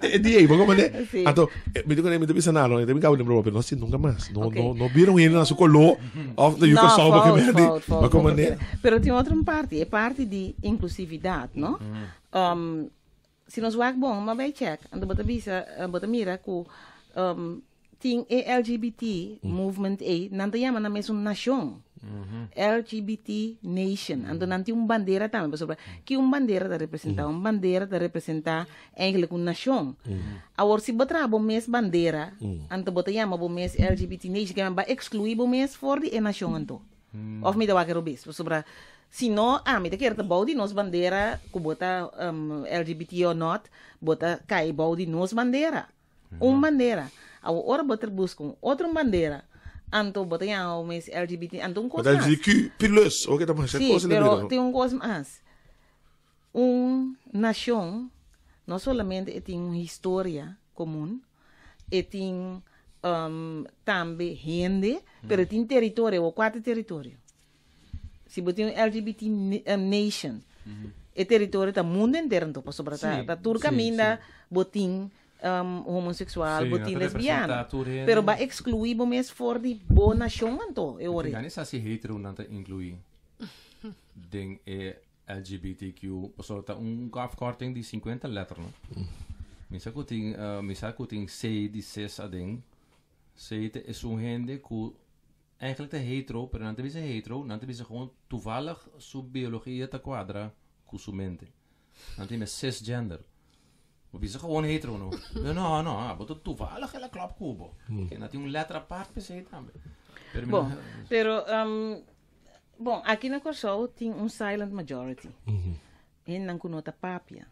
E di ei, bo komprende? Sí. Anto, mi di kuné, mi ta bisa nada, no, mi ta bin kaba di broma, pero no hasi nunka mas. No, Ok. no, no bira un hende na su koló, of na No, Curaçao, porque fout, mi di, fout, fout, bo komprende? Pero tin otro parti, e parti di inklusividat, no? Si nos wak bon, ma bai check, anto bo ta bisa, bo ta mira ku tin e LGBT movement ei, nan ta yama nan mes un nashon. LGBT nation. Anto nan tin un bandera tambe, pasobra ki un bandera ta representá? Un bandera ta representá eigenlijk un nashon. Awor si bo traha bo mes bandera, anto bo ta yama bo mes LGBT nation, ke men bo a ekskluí bo mes for di e nashon anto. Of mi ta wak e robes? Pasobra si no, ami ta kere ta bou di nos bandera ku bo ta LGBT or not, bo ta kai bou di nos bandera. Un bandera. Awor ora bo ta buska un otro bandera, anto bo ta yama bo mes LGBT, anto un kos Bo ta mas. LGBTQ plus, oke ta masha Sí, kos en e pero bira. tin un kos mas. Un nashon no solamente e tin un historia komun, e tin tambe hende, pero e tin teritorio, awor kua ta e teritorio? Si bo tin un LGBT nation, e teritorio ta mundo entero anto, pasobra ta ta tur kaminda bo tin homosexual, bo tin lesbiana. Pero bo a exclui bo mes for di bo nashon anto e ora ei. Gani sa si heteronan ta inclui den e LGBTQ, pasobra ta un afkorting di 50 letter, no? Mi sa ku tin, mi sa ku tin C di cis aden. C ta esun hende ku eigenlijk ta hetero, pero nan ta bisa hetero, nan ta bisa gewoon toevallig su biologia ta kuadra ku su mente. Nan ta yama cisgender. Bo bisa gewoon hetero, no? No, no, no, abo ta toevallig el a klop ku bo. Ke nan tin un letter apart p'esei tambe. Pero mi Bon, no. pero Bon, aki na Kòrsou tin un silent majority. Hendenan ku no ta papia.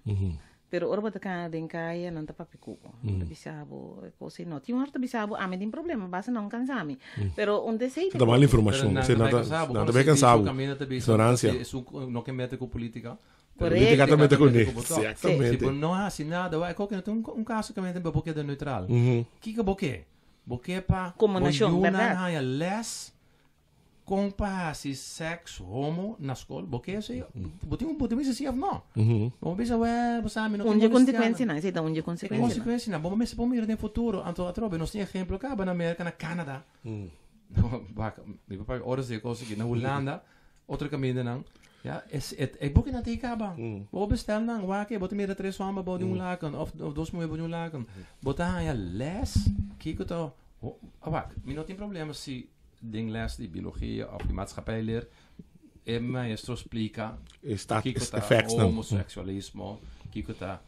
Pero ora bo ta kana den kaya, nan ta papia ku bo. Nan ta bisa bo e kos ei no. Tin un ora ta bisa bo, ami tin problema, basta nan kansa mi. Pero un ta esei Ta mal informashon. Pero Nan nan ta ta kansa bo. nan ta bai kansa bo. Ignoransia. Esun no ke mete ku politika. Politika Korekto. ta mete kuné. Ku bo tok. Si Exactamente. bo no hasi nada, wak, koke no tin un kaso ku mete bo keda neutral. Kiko bo ke? Bo ke pa Komo bo nashon, yunan bèrdat? haña lès Kon pa hasi seks homo na skol? Bo ke esei? Bo tin bo tin bisa si of no? Bo bisa wè bo sa mi no Un ke dje molestiá nan. konsekuensianan, esei ta un dje E konsekuensianan. konsekuensianan, bo mester por mira den futuro. Anto atrobe nos tin ehemplo kaba na Merka, na Canada. Wak, mi papia ora si e kos aki. Na Hulanda, otro kamindanan, ya, es e e bukinan ta kaba. Bo bestel nan, wak bo ta mira tres hòmber bou di un laken òf dos muhé bou di un laken. Bo ta haña lès kiko ta, wak, mi no tin problema si Den les di biologia of di maatschappijleer e maestro splika E stat, kiko ta effectsnan. homoseksualismo, kiko ta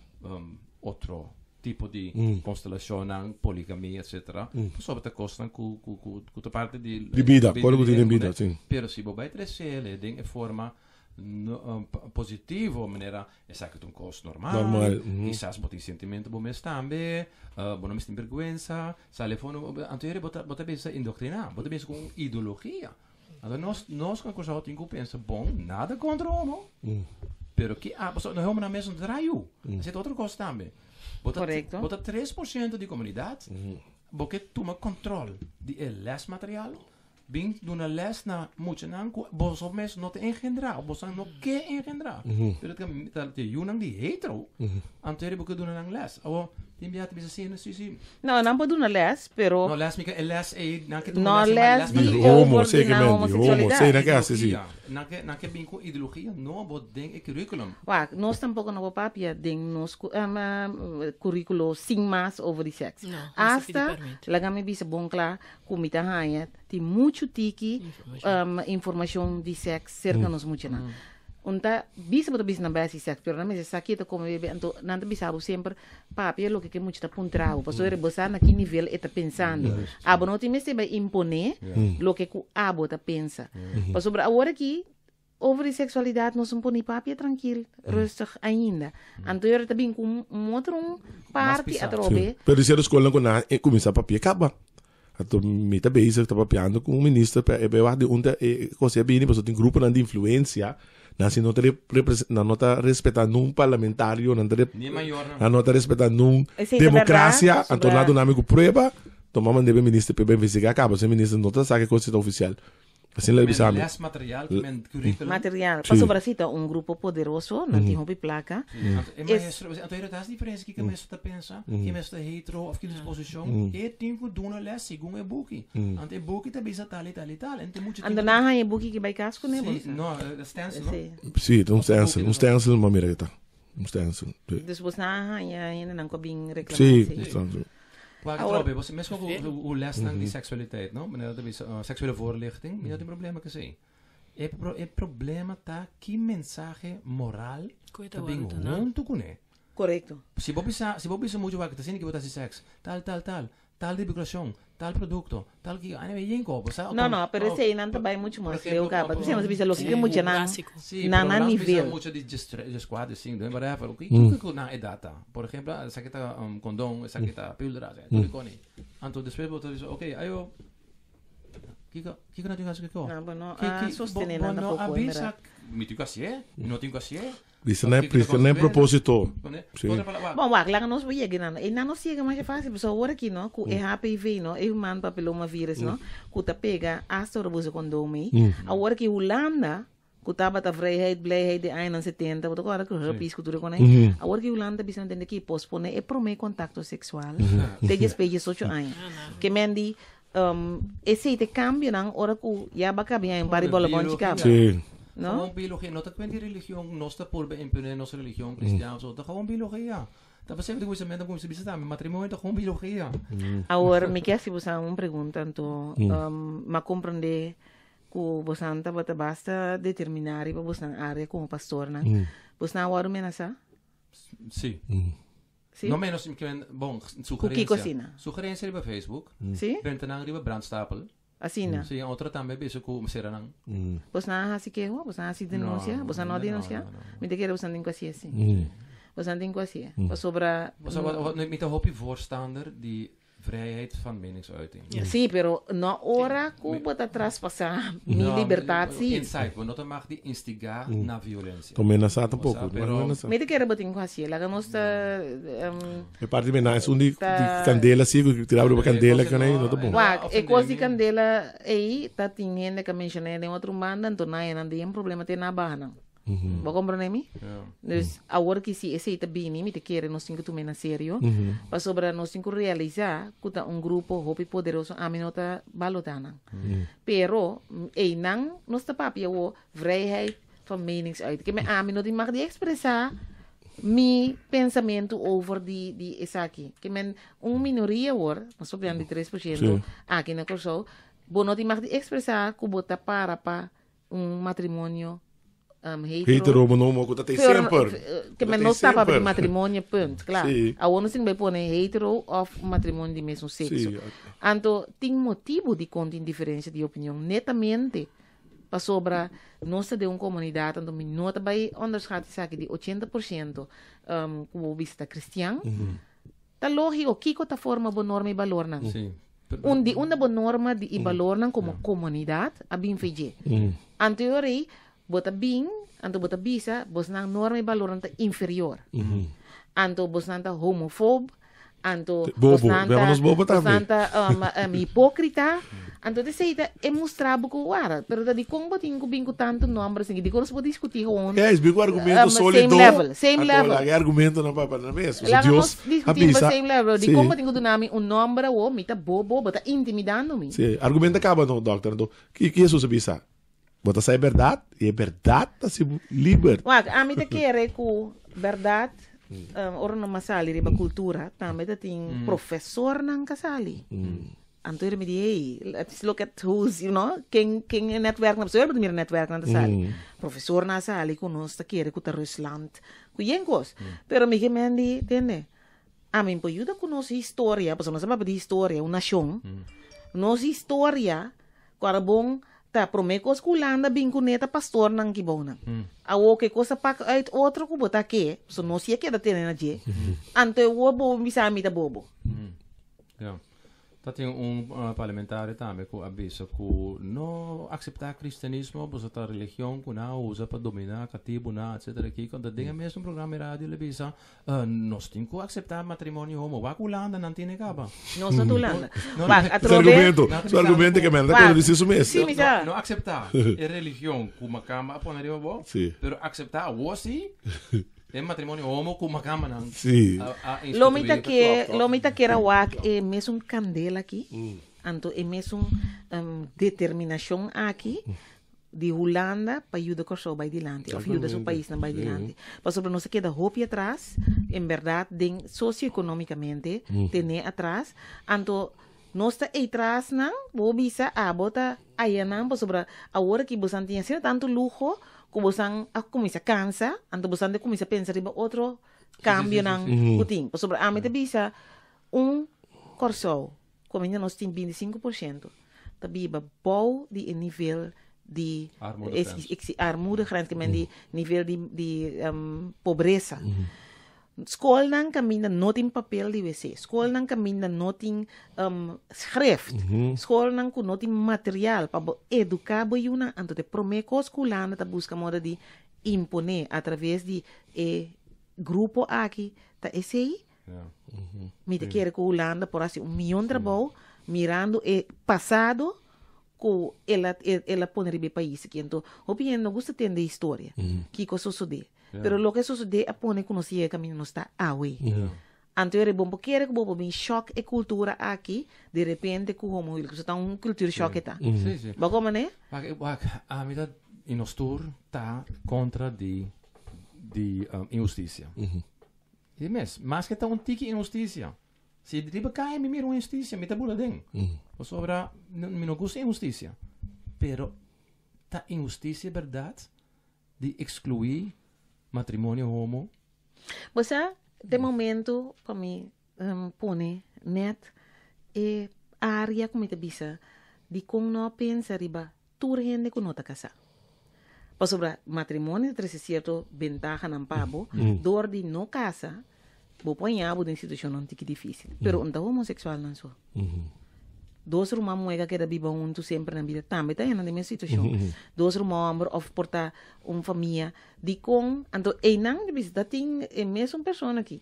otro tipo di konstelacionnan, poligamia, etcetera. Pasobra ta kosnan ku ku ku ku ta parti di Di bida, kos ku tin den hende, bida, si. Pero si bo bai trece den e forma positivo, manera esaki ta un kos normal, Normal, kisas bo tin sentimento bo mes tambe, bo no mes tin bergwensa, sali afó, anto heri bo ta bo ta bisa indoktriná, bo ta bisa ku un ideologia. Anto nos nos ku Kòrsou tin ku pensa bon, nada kontra homo, pero ki a pasobra no e homonan mes no ta traha yu, esei ta otro kos tambe. Bo ta Korekto. bo ta 3% di komunidat, bo ke tuma kòntròl di e lèsmaterial, Bin duna les na muchanan ku boso mes no ta engendrá, of boso no ke engendrá. Pero ta ta ta yunan di hetero, anto eri bo ke duna nan les. Awor, tin bia ta bisa si, si, si. No, nan por duna les, pero No, les mi ke e les ei, nan ke tuma no les, ma les les di Di di homo, over sí, di ke nan men, di homo, homoseksualidat. sí, nan ke hasi, sí. ideologia. Nan ke nan ke bin ku ideologia nobo den e curriculum. Wak, nos tampoco no por papia den nos curriculo sin mas over di seks. No, nos ta pidi Hasta, permit. laga mi bisa bon kla, Ku mi ta haña tin muchu tiki informashon di sèks serka nos muchanan. Un ta bisa bo ta bisa nan bai hasi sèks, pero nan mester sa ke ta kome bebe, anto nan ta bisa bo semper papia loke ke mucha ta puntra bo, pasobra bo sa na ki nivel e ta pensando. Abo no tin mester bai imponé loke ku abo ta pensa. Pasobra awor aki. Over di seksualidat nos un pone papia trankil, rustig ainda. Anto yora ta bin ku un otro un parti atrobe. Pero di sierto skolnan ku nan a kuminsá papia kaba. Anto mi ta bezig ta papiando ku un minister pa e wak di unda e kos a bini pasobra tin gruponan di influensia nan si no ta nan no ta respetá nun parlamentario nan ta nan no ta respetá nun demokrasia anto nan a duna mi ku prueba tuma manda e minister pa e bai investigá kaba si e minister no ta sa ke kos ta ofisial. Asina lo bisa mi. Les material, men curriculum. Material. Pasobra si ta un grupo poderoso, nan tin hopi placa. E maestro, anto e ta haci diferencia kiko e maestro ta pensa, ki e maestro ta hetero of ki disposicion. E tin cu duna les segun e buki. Anto e buki ta bisa tal y tal y tal. Anto e mucha tin Anto nan haña e buki ki bay cas cu ne, bo Si, sa? no, e stencil, no? Si. Si, ta un stencil. Un stencil, ma mira ki ta. Un stencil, si. Dus bo sa haña hendenan cu a bin reclama Si, si. un stencil. Wak Awor- atrobe, bo mes ku ku lesnan di seksualiteit, no? Manera ta bisa, seksuele voorlichting, mi no tin problema ku esei. E pro, e problema ta ki mensahe moral Ku e ta ta bin wòrdu duna. huntu kuné. Korekto. Si bo bisa, si bo bisa muchu wak, ta asina ki bo ta hasi sèks, tal, tal, tal, tal divulgashon, tal produkto, tal ki, anyway, yen ko, bo sa. No, no, pero esei nan ta bai muchu mas leu kaba. P'esei nos a bisa loke ke mucha nan Básiko. Sí, na pero nan nos bisa nivel. mucha di 13, 5, whatever. Kiko ku nan edat ta? Por ehempel, esaki ta kondon, esaki ta píldora, esaki tur e koni. Anto despues bo ta bisa, ok, ayo, kiko, kiko nan tin ku hasi ku kiko? No, bo no a sostené nan Bo no a tampoco, en bisa, berdad. mi tin ku hasié, mi no tin ku hasié. Bisa na e na e propósito. Sí. Bon, wak, laga nos bo yega einan. Einan nos yega masha fácil, pasobra awor aki, no, ku e HPV, no, e human papiloma virus, no, ku ta pega asta ora bo usa kondom ei. Awor aki Hulanda, ku tabata vrijheid, blijheid den añanan setenta, bo ta kòrda ku herpes ku tur e kos ei. Awor ki Hulanda ta bisa nan tende ki posponé e promé kontakto seksual te despues diesocho aña. Ke men di, esei ta e kambionan ora ku ya bo a kabia un par di bòlòbònchi kaba. Sí. No? Gewoon biologia, no ta kuent di religion, nos ta purba imponé nos religion cristian of so, ta gewoon biologia. Ta pasé di kuminsamentu kuminsá bisa tambe, matrimonio ta gewoon biologia. Awor mi ke hasi boso un pregunta anto, m'a komprondé ku bosan tabata basta determiná riba bosnan área komo pastornan. Bosnan a wòrdu menasá? Sí. Sí? No menos, mi ke bon, Ku kiko sugerencia. asina? Sugerencia riba Facebook. Sí? Bentanan riba brandstapel. Asina? Sí, otro tambe bisa ku sera nan. Bosnan a hasi keho? Bosnan a hasi denunsia? No, Bosnan no a no, denunsia? no, no. Mi ta kere bosnan tin ku hasi así. Bosnan tin ku hasié. Pasobra. Pasobra mi ta hopi voorstander di Vrijheid van meningsuiting. Sí, pero no ora ku bo ta traspasá mi libertat sí. Insight, bo no ta mag di instigá na violensia. No menasá tampoko. No mag menasá. Mi ta kere bo tin ku hasié. Laga nos ta. E parti di menasa esun di kandela sí, ku tira riba kandela ku ei no ta bon. Wak, e kos di kandela ei ta tin hende ku a menshoná den otro banda, anto nan e nan tin problema te na baha nan. Bo comprende mi? Dus awor ki si esei ta bini, mi ta kere nos tin ku tum'é na serio, pasobra nos tin ku realisá ku ta un grupo hopi poderoso, ami no ta balotá nan. Pero einan nos ta papia awor vrijheid van meningsuiting. Ke men ami no tin mag di ekspresá mi pensamentu over di di esaki. Ke men un minoria awor, nos papiando di 3% aki na Kòrsou, bo no tin mag di ekspresá ku bo ta para pa un matrimonio um, hetero. Hetero, monomo, ku ta te semper. Ke men no stapa di matrimonio, punt, klar. Sí. Awor no sin bai pone hetero of matrimonio di mesmo sexo. Sí. Anto, tin motibo di kon tin diferencia di opinion, netamente pasobra nos ta den un komunidat, anto mi no ta bai onderschat esaki di 80% um, ku bo bisa ta kristian. Mm -hmm. Ta lógiko, kiko ta forma bo norma i balornan? Sí. Un di unda bo norma di i balornan komo komunidat a bin fe dje. Anto e ora ei bo ta bin, anto bo ta bisa bosnan norma i balornan ta inferior. Anto bosnan ta homofob, anto Bobo, bosnan ta, beba nos bobo tambe. bosnan ta hipókrita. Anto esei ta e mustra bo ku wara, pero ta dikon bo tin ku bin ku tantu nòmber asina? Dikon nos por diskutí gewoon? Ja, es bin ku argumento same sólido. level, same Anto level. laga e argumentonan pa pa na mes. Pasobra Laga Dios nos a diskutí riba bisa. same level. Dikon Sí. bo tin ku duna mi un nòmber awor? Mi ta bobo, bo ta intimidando mi. Sí, argumento a kaba no, dòkter. Anto, ki ki Hesus a bisa? Bo ta sa e bèrdat, i e bèrdat ta hasi bo liber. Wak, ami ta kere ku bèrdat, ora nos mas sali riba kultura, tambe ta tin profesornan ka sali. Anto mi di, hey, let's look at who's, you know, ken, ken e netwerknan, pasobra bo ta mira netwerknan ta sali. Profesornan a sali ku nos ta kere ku ta Rusland, ku yen kos. Pero mi ke men di, tende, ami por yuda ku nos historia, pasobra nos ta papia di historia, un nashon, nos historia, ku ora bon ta. Ta promé kos ku Hulanda bin kuné ta pastornan ki bounan. Awor ke kos a pak uit otro ku bo ta ke, so nos si a keda tene na dje. Anto e wor bo bisa mi ta bobo. Ja. Ta tin un parlamentario tambe ku a bisa ku no akseptá kristianismo pasobra ta religion ku nan a usa pa dominá katibunan etsetera kiko. Anto den e mesun programa di radio el a bisa nos tin ku akseptá matrimonio homo. Wak Hulanda nan tene kaba. Nos no ta Hulanda. No, Wak, Su atrobe. argumento, Nan ta su bisando argumento ku ke men ta Wak, kontradisí su mes. sí, mi sa. No akseptá e religion ku makamba a pone riba bo, Sí. pero akseptá awor sí e matrimonio homo ku makambanan Sí. a Lo mi ta instituí. ke, lo mi ta kier a wak e mesun kandela aki, anto e mesun determinashon aki di Hulanda pa yuda Kòrsou bai dilanti òf yuda su paisnan bai dilanti. Pasobra nos a keda hopi atras, en bèrdat den sosioekonomikamente tené atras. Anto nos ta ei trasnan, bo bisa abo ta ayanan pasobra awor aki bosan tin asina tantu luho ku bosan a kuminsá kansa, anto bosan ta kuminsá pensa riba otro kambionan ku tin. Pasobra ami ta bisa un Kòrsou Kominda nos tin 25% ta biba bou di e nivel di armoedegrens, ke men di nivel di pobresa. Skolnan kaminda no tin papel di wc, skolnan kaminda no tin schrift, skolnan ku no tin material pa bo eduká bo yunan, anto ta e promé kos ku Hulanda ta buska moda di imponé atraves di e grupo aki ta esei. Mi ta kere ku Hulanda por hasi un mion trabou mirando e pasado ku el a el a pone riba e pais aki. Anto hopi hende no gusta tende historia, kiko a sosodé. Pero loke a sosodé a pone ku nos yega kaminda nos ta awe. Anto e rebon por kere ku bo por bin shòk e kultura aki de repente ku homohuwelijk. Pasobra ta un culture shock e ta. Bo komo ne? Wak, wak, ami ta, i nos tur ta kontra di di inhustisia. Di mes, maske ta un tiki inhustisia, si riba kaya mi mira un inhustisia, mi ta bula den. Pasobra mi no gusta inhustisia. Pero ta inhustisia bèrdat di ekskluí matrimonio homo? Bo sa, den momento pa mi pone nèt e área ku mi ta bisa dikon no a pensa riba tur hende ku no ta kasá. Pasobra matrimonio ta trese sierto bentahanan pa bo, dor di no kasa, bo por haña bo den situashonnan tiki difísil. Pero un ta homoseksualnan so. Dos ruman muhé ku a keda biba huntu semper nan bida tambe ta haña nan den mes situashon. Dos ruman hòmber òf por ta un famia. Dikon? Anto einan ta bisa ta tin e mesun persona aki.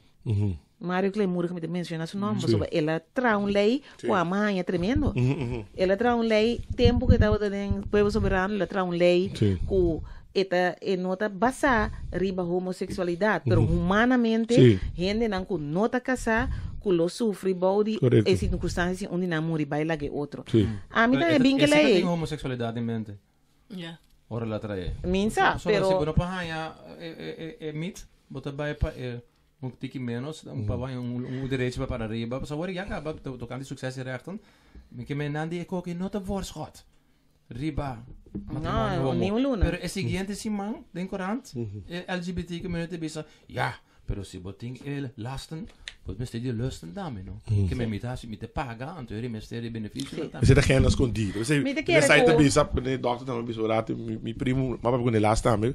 Mario Klemurg mi ta menciona su nomber pasobra el a traha un ley cu a maña tremendo. El a traha un ley tempo cu e tabata den Pueblo Soberano el a traha un ley cu e ta e no ta basa riba homosexualidad pero humanamente hendenan cu no ta casa cu lo sufri bou di e circunstancia si un di nan muri bay laga e otro. Ami ta bin ke ley Esei ta tin homosexualidad in mente. Ja. Ora el a trae. Min sa, Pasobra pero si bo no por haña e e e mit bo ta bay pa e Un tiki menos, un pa bai un un derecho pa para riba. Pasobra awor ya kaba tokante successierechten. Mi ke men nan di e koki no ta voorschot riba matrimonio No, homo. ni un luna. Pero e siguiente siman den korant e LGBT community bisa, ya, pero si bo tin e lasten, bo mester di lusten tambe, no? Ke men mi ta hasi, mi ta paga, anto e mester di beneficio tambe. Esei ta agenda skondí. Esei, Mi ta kere esei ta ku- bisa, e dokter tambe bisa ora, mi, mi primo, m'a papia ku ne last tambe,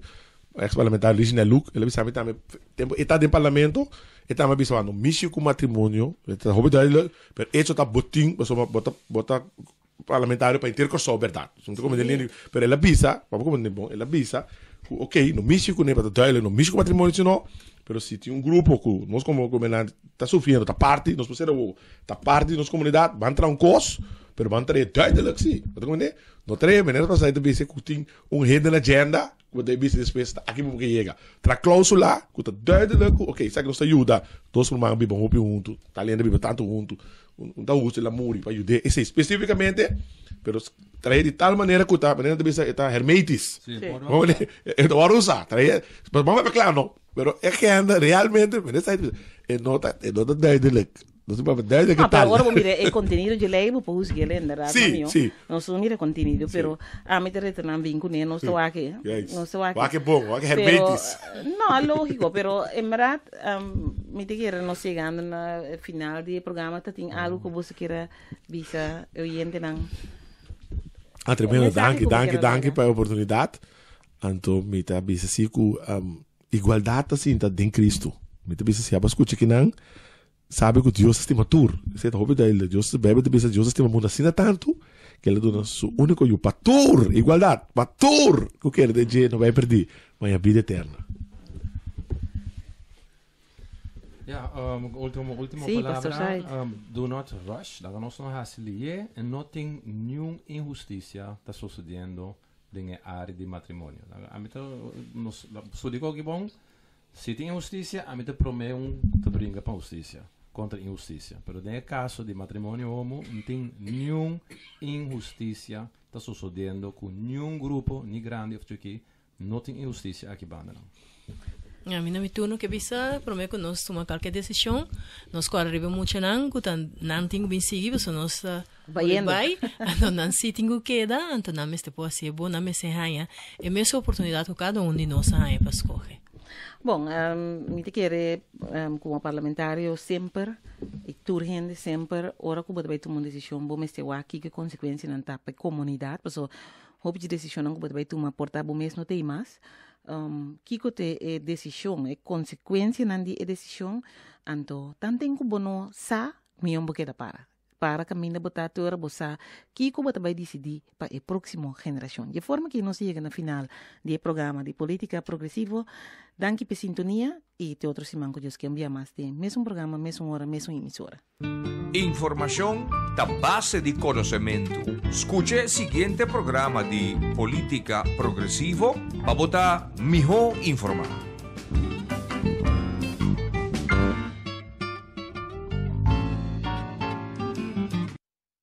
ex parlamentario Luis Luke, el a bisa mi tambe, tempo e ta den parlamento, e tambe a bisa, no mishi ku matrimonio, e ta hopi duidelijk, pero hecho ta bo tin, pasobra bo ta, bo ta parlamentario pa henter Kòrsou, bèrdat. So, no ta komende lini, pero el a bisa, pa bo komende bon, el a bisa ku ok, no mishi kuné, pa ta duidelijk, no mishi ku matrimonio sino, pero si tin un grupo ku nos komo gobernante ta sufriendo, ta parti, nos por ser awo, ta parti di nos komunidat, ban traha un kos, pero ban traha duidelijk si. Bo ta komende? No traha manera pasá ta bisa ku tin un hidden agenda, Ku ta bisa despues ta aki bo ke yega. Tra klausula ku ta duidelijk ku oke esaki nos ta yuda dos ruman biba hopi huntu, tal hende biba tantu huntu, un ta hustu el a muri pa yud'é esei spesifikamente, pero trae di tal manera ku ta manera ta bisa e ta hermetisch. E ta wòrdu usá, trae, pero bo a kla no, pero e agenda realmente manera esaki ta bisa e no ta e no ta duidelijk. Nos tin papia duidelijk No, pero tal. ora bo mira e contenido dje lei, bo por husga el inderdaad, Sí, mami, sí. Nos no mira contenido, pero ami ta retornan bin kuné, nos ta wak e, Juist. nos ta wak e. Wak e bon, wak e Pero, hermetisch. no, lógico, pero en berdad, mi ta kere nos yegando na e final di e programa, ta tin algo ku boso kier a bisa e oyentenan? Ah, tremendo. Danki, danki, danki pa e oportunidat. Anto mi ta bisa si ku um, igualdat ta sinta den Cristo. Mi ta bisa si aba skucha kinan, sabe ku Dios ta stima tur. Esei ta hopi duidelijk. Dios, Bijbel ta bisa Dios ta stima mundu asina tantu ku el a duna su úniko yu pa tur, igualdat, pa tur ku kere den dje no bai perdí, ma haña bida eterna. Ja, um, último, último Sí, Pastor palabra. Said. Do not rush. Laga nos no hasi lié en no tin niun inhustisia ta sucediendo den e área di matrimonio. Laga, ami ta, nos, studi koki bon. Si tin inhustisia, ami ta promé un ta bringa pa hustisia, kontra inhustisia. Pero den e kaso di matrimonio homo, no tin niun inhustisia ta sucediendo ku niun grupo, ni grandi of chikí, No tin inhustisia aki banda nan. Ami na mi turno ke bisa, prome ku nos tuma kalke desishon, nos kòrda riba e muchanan ku ta nan tin ku bin sigui pasobra nos ta Bayendo. bai, anto nan si tin ku keda, anto nan mester por hasié bon, nan mester haña e mesun oportunidat ku kada un di nos a haña pa skohe. Bon, mi ta kere komo parlamentario semper i tur hende semper ora ku bo ta bai tuma un desishon bo mester wak kiko e konsekuensianan ta pa e komunidat, pasobra Hopi dje desishonnan ku bo ta bai tuma por ta bo mes no ta ei mas. Kiko ta e desishon, e konsekuensianan di e desishon? Anto, tanten ku bo no sa, mion bo keda para. Para kaminda bo ta te ora bo sa kiko bo ta bai disidí pa e próksimo generashon. Dje forma aki nos a yega na final di e programa di Polítika Progresivo. Danki p'e sintonia i te otro siman ku Dios ke un bia mas den mesun programa, mesun ora, mesun emisora. Informacion ta base di konosementu. Skucha e siguiente programa di Politica Progresivo pa bo ta mihó informá.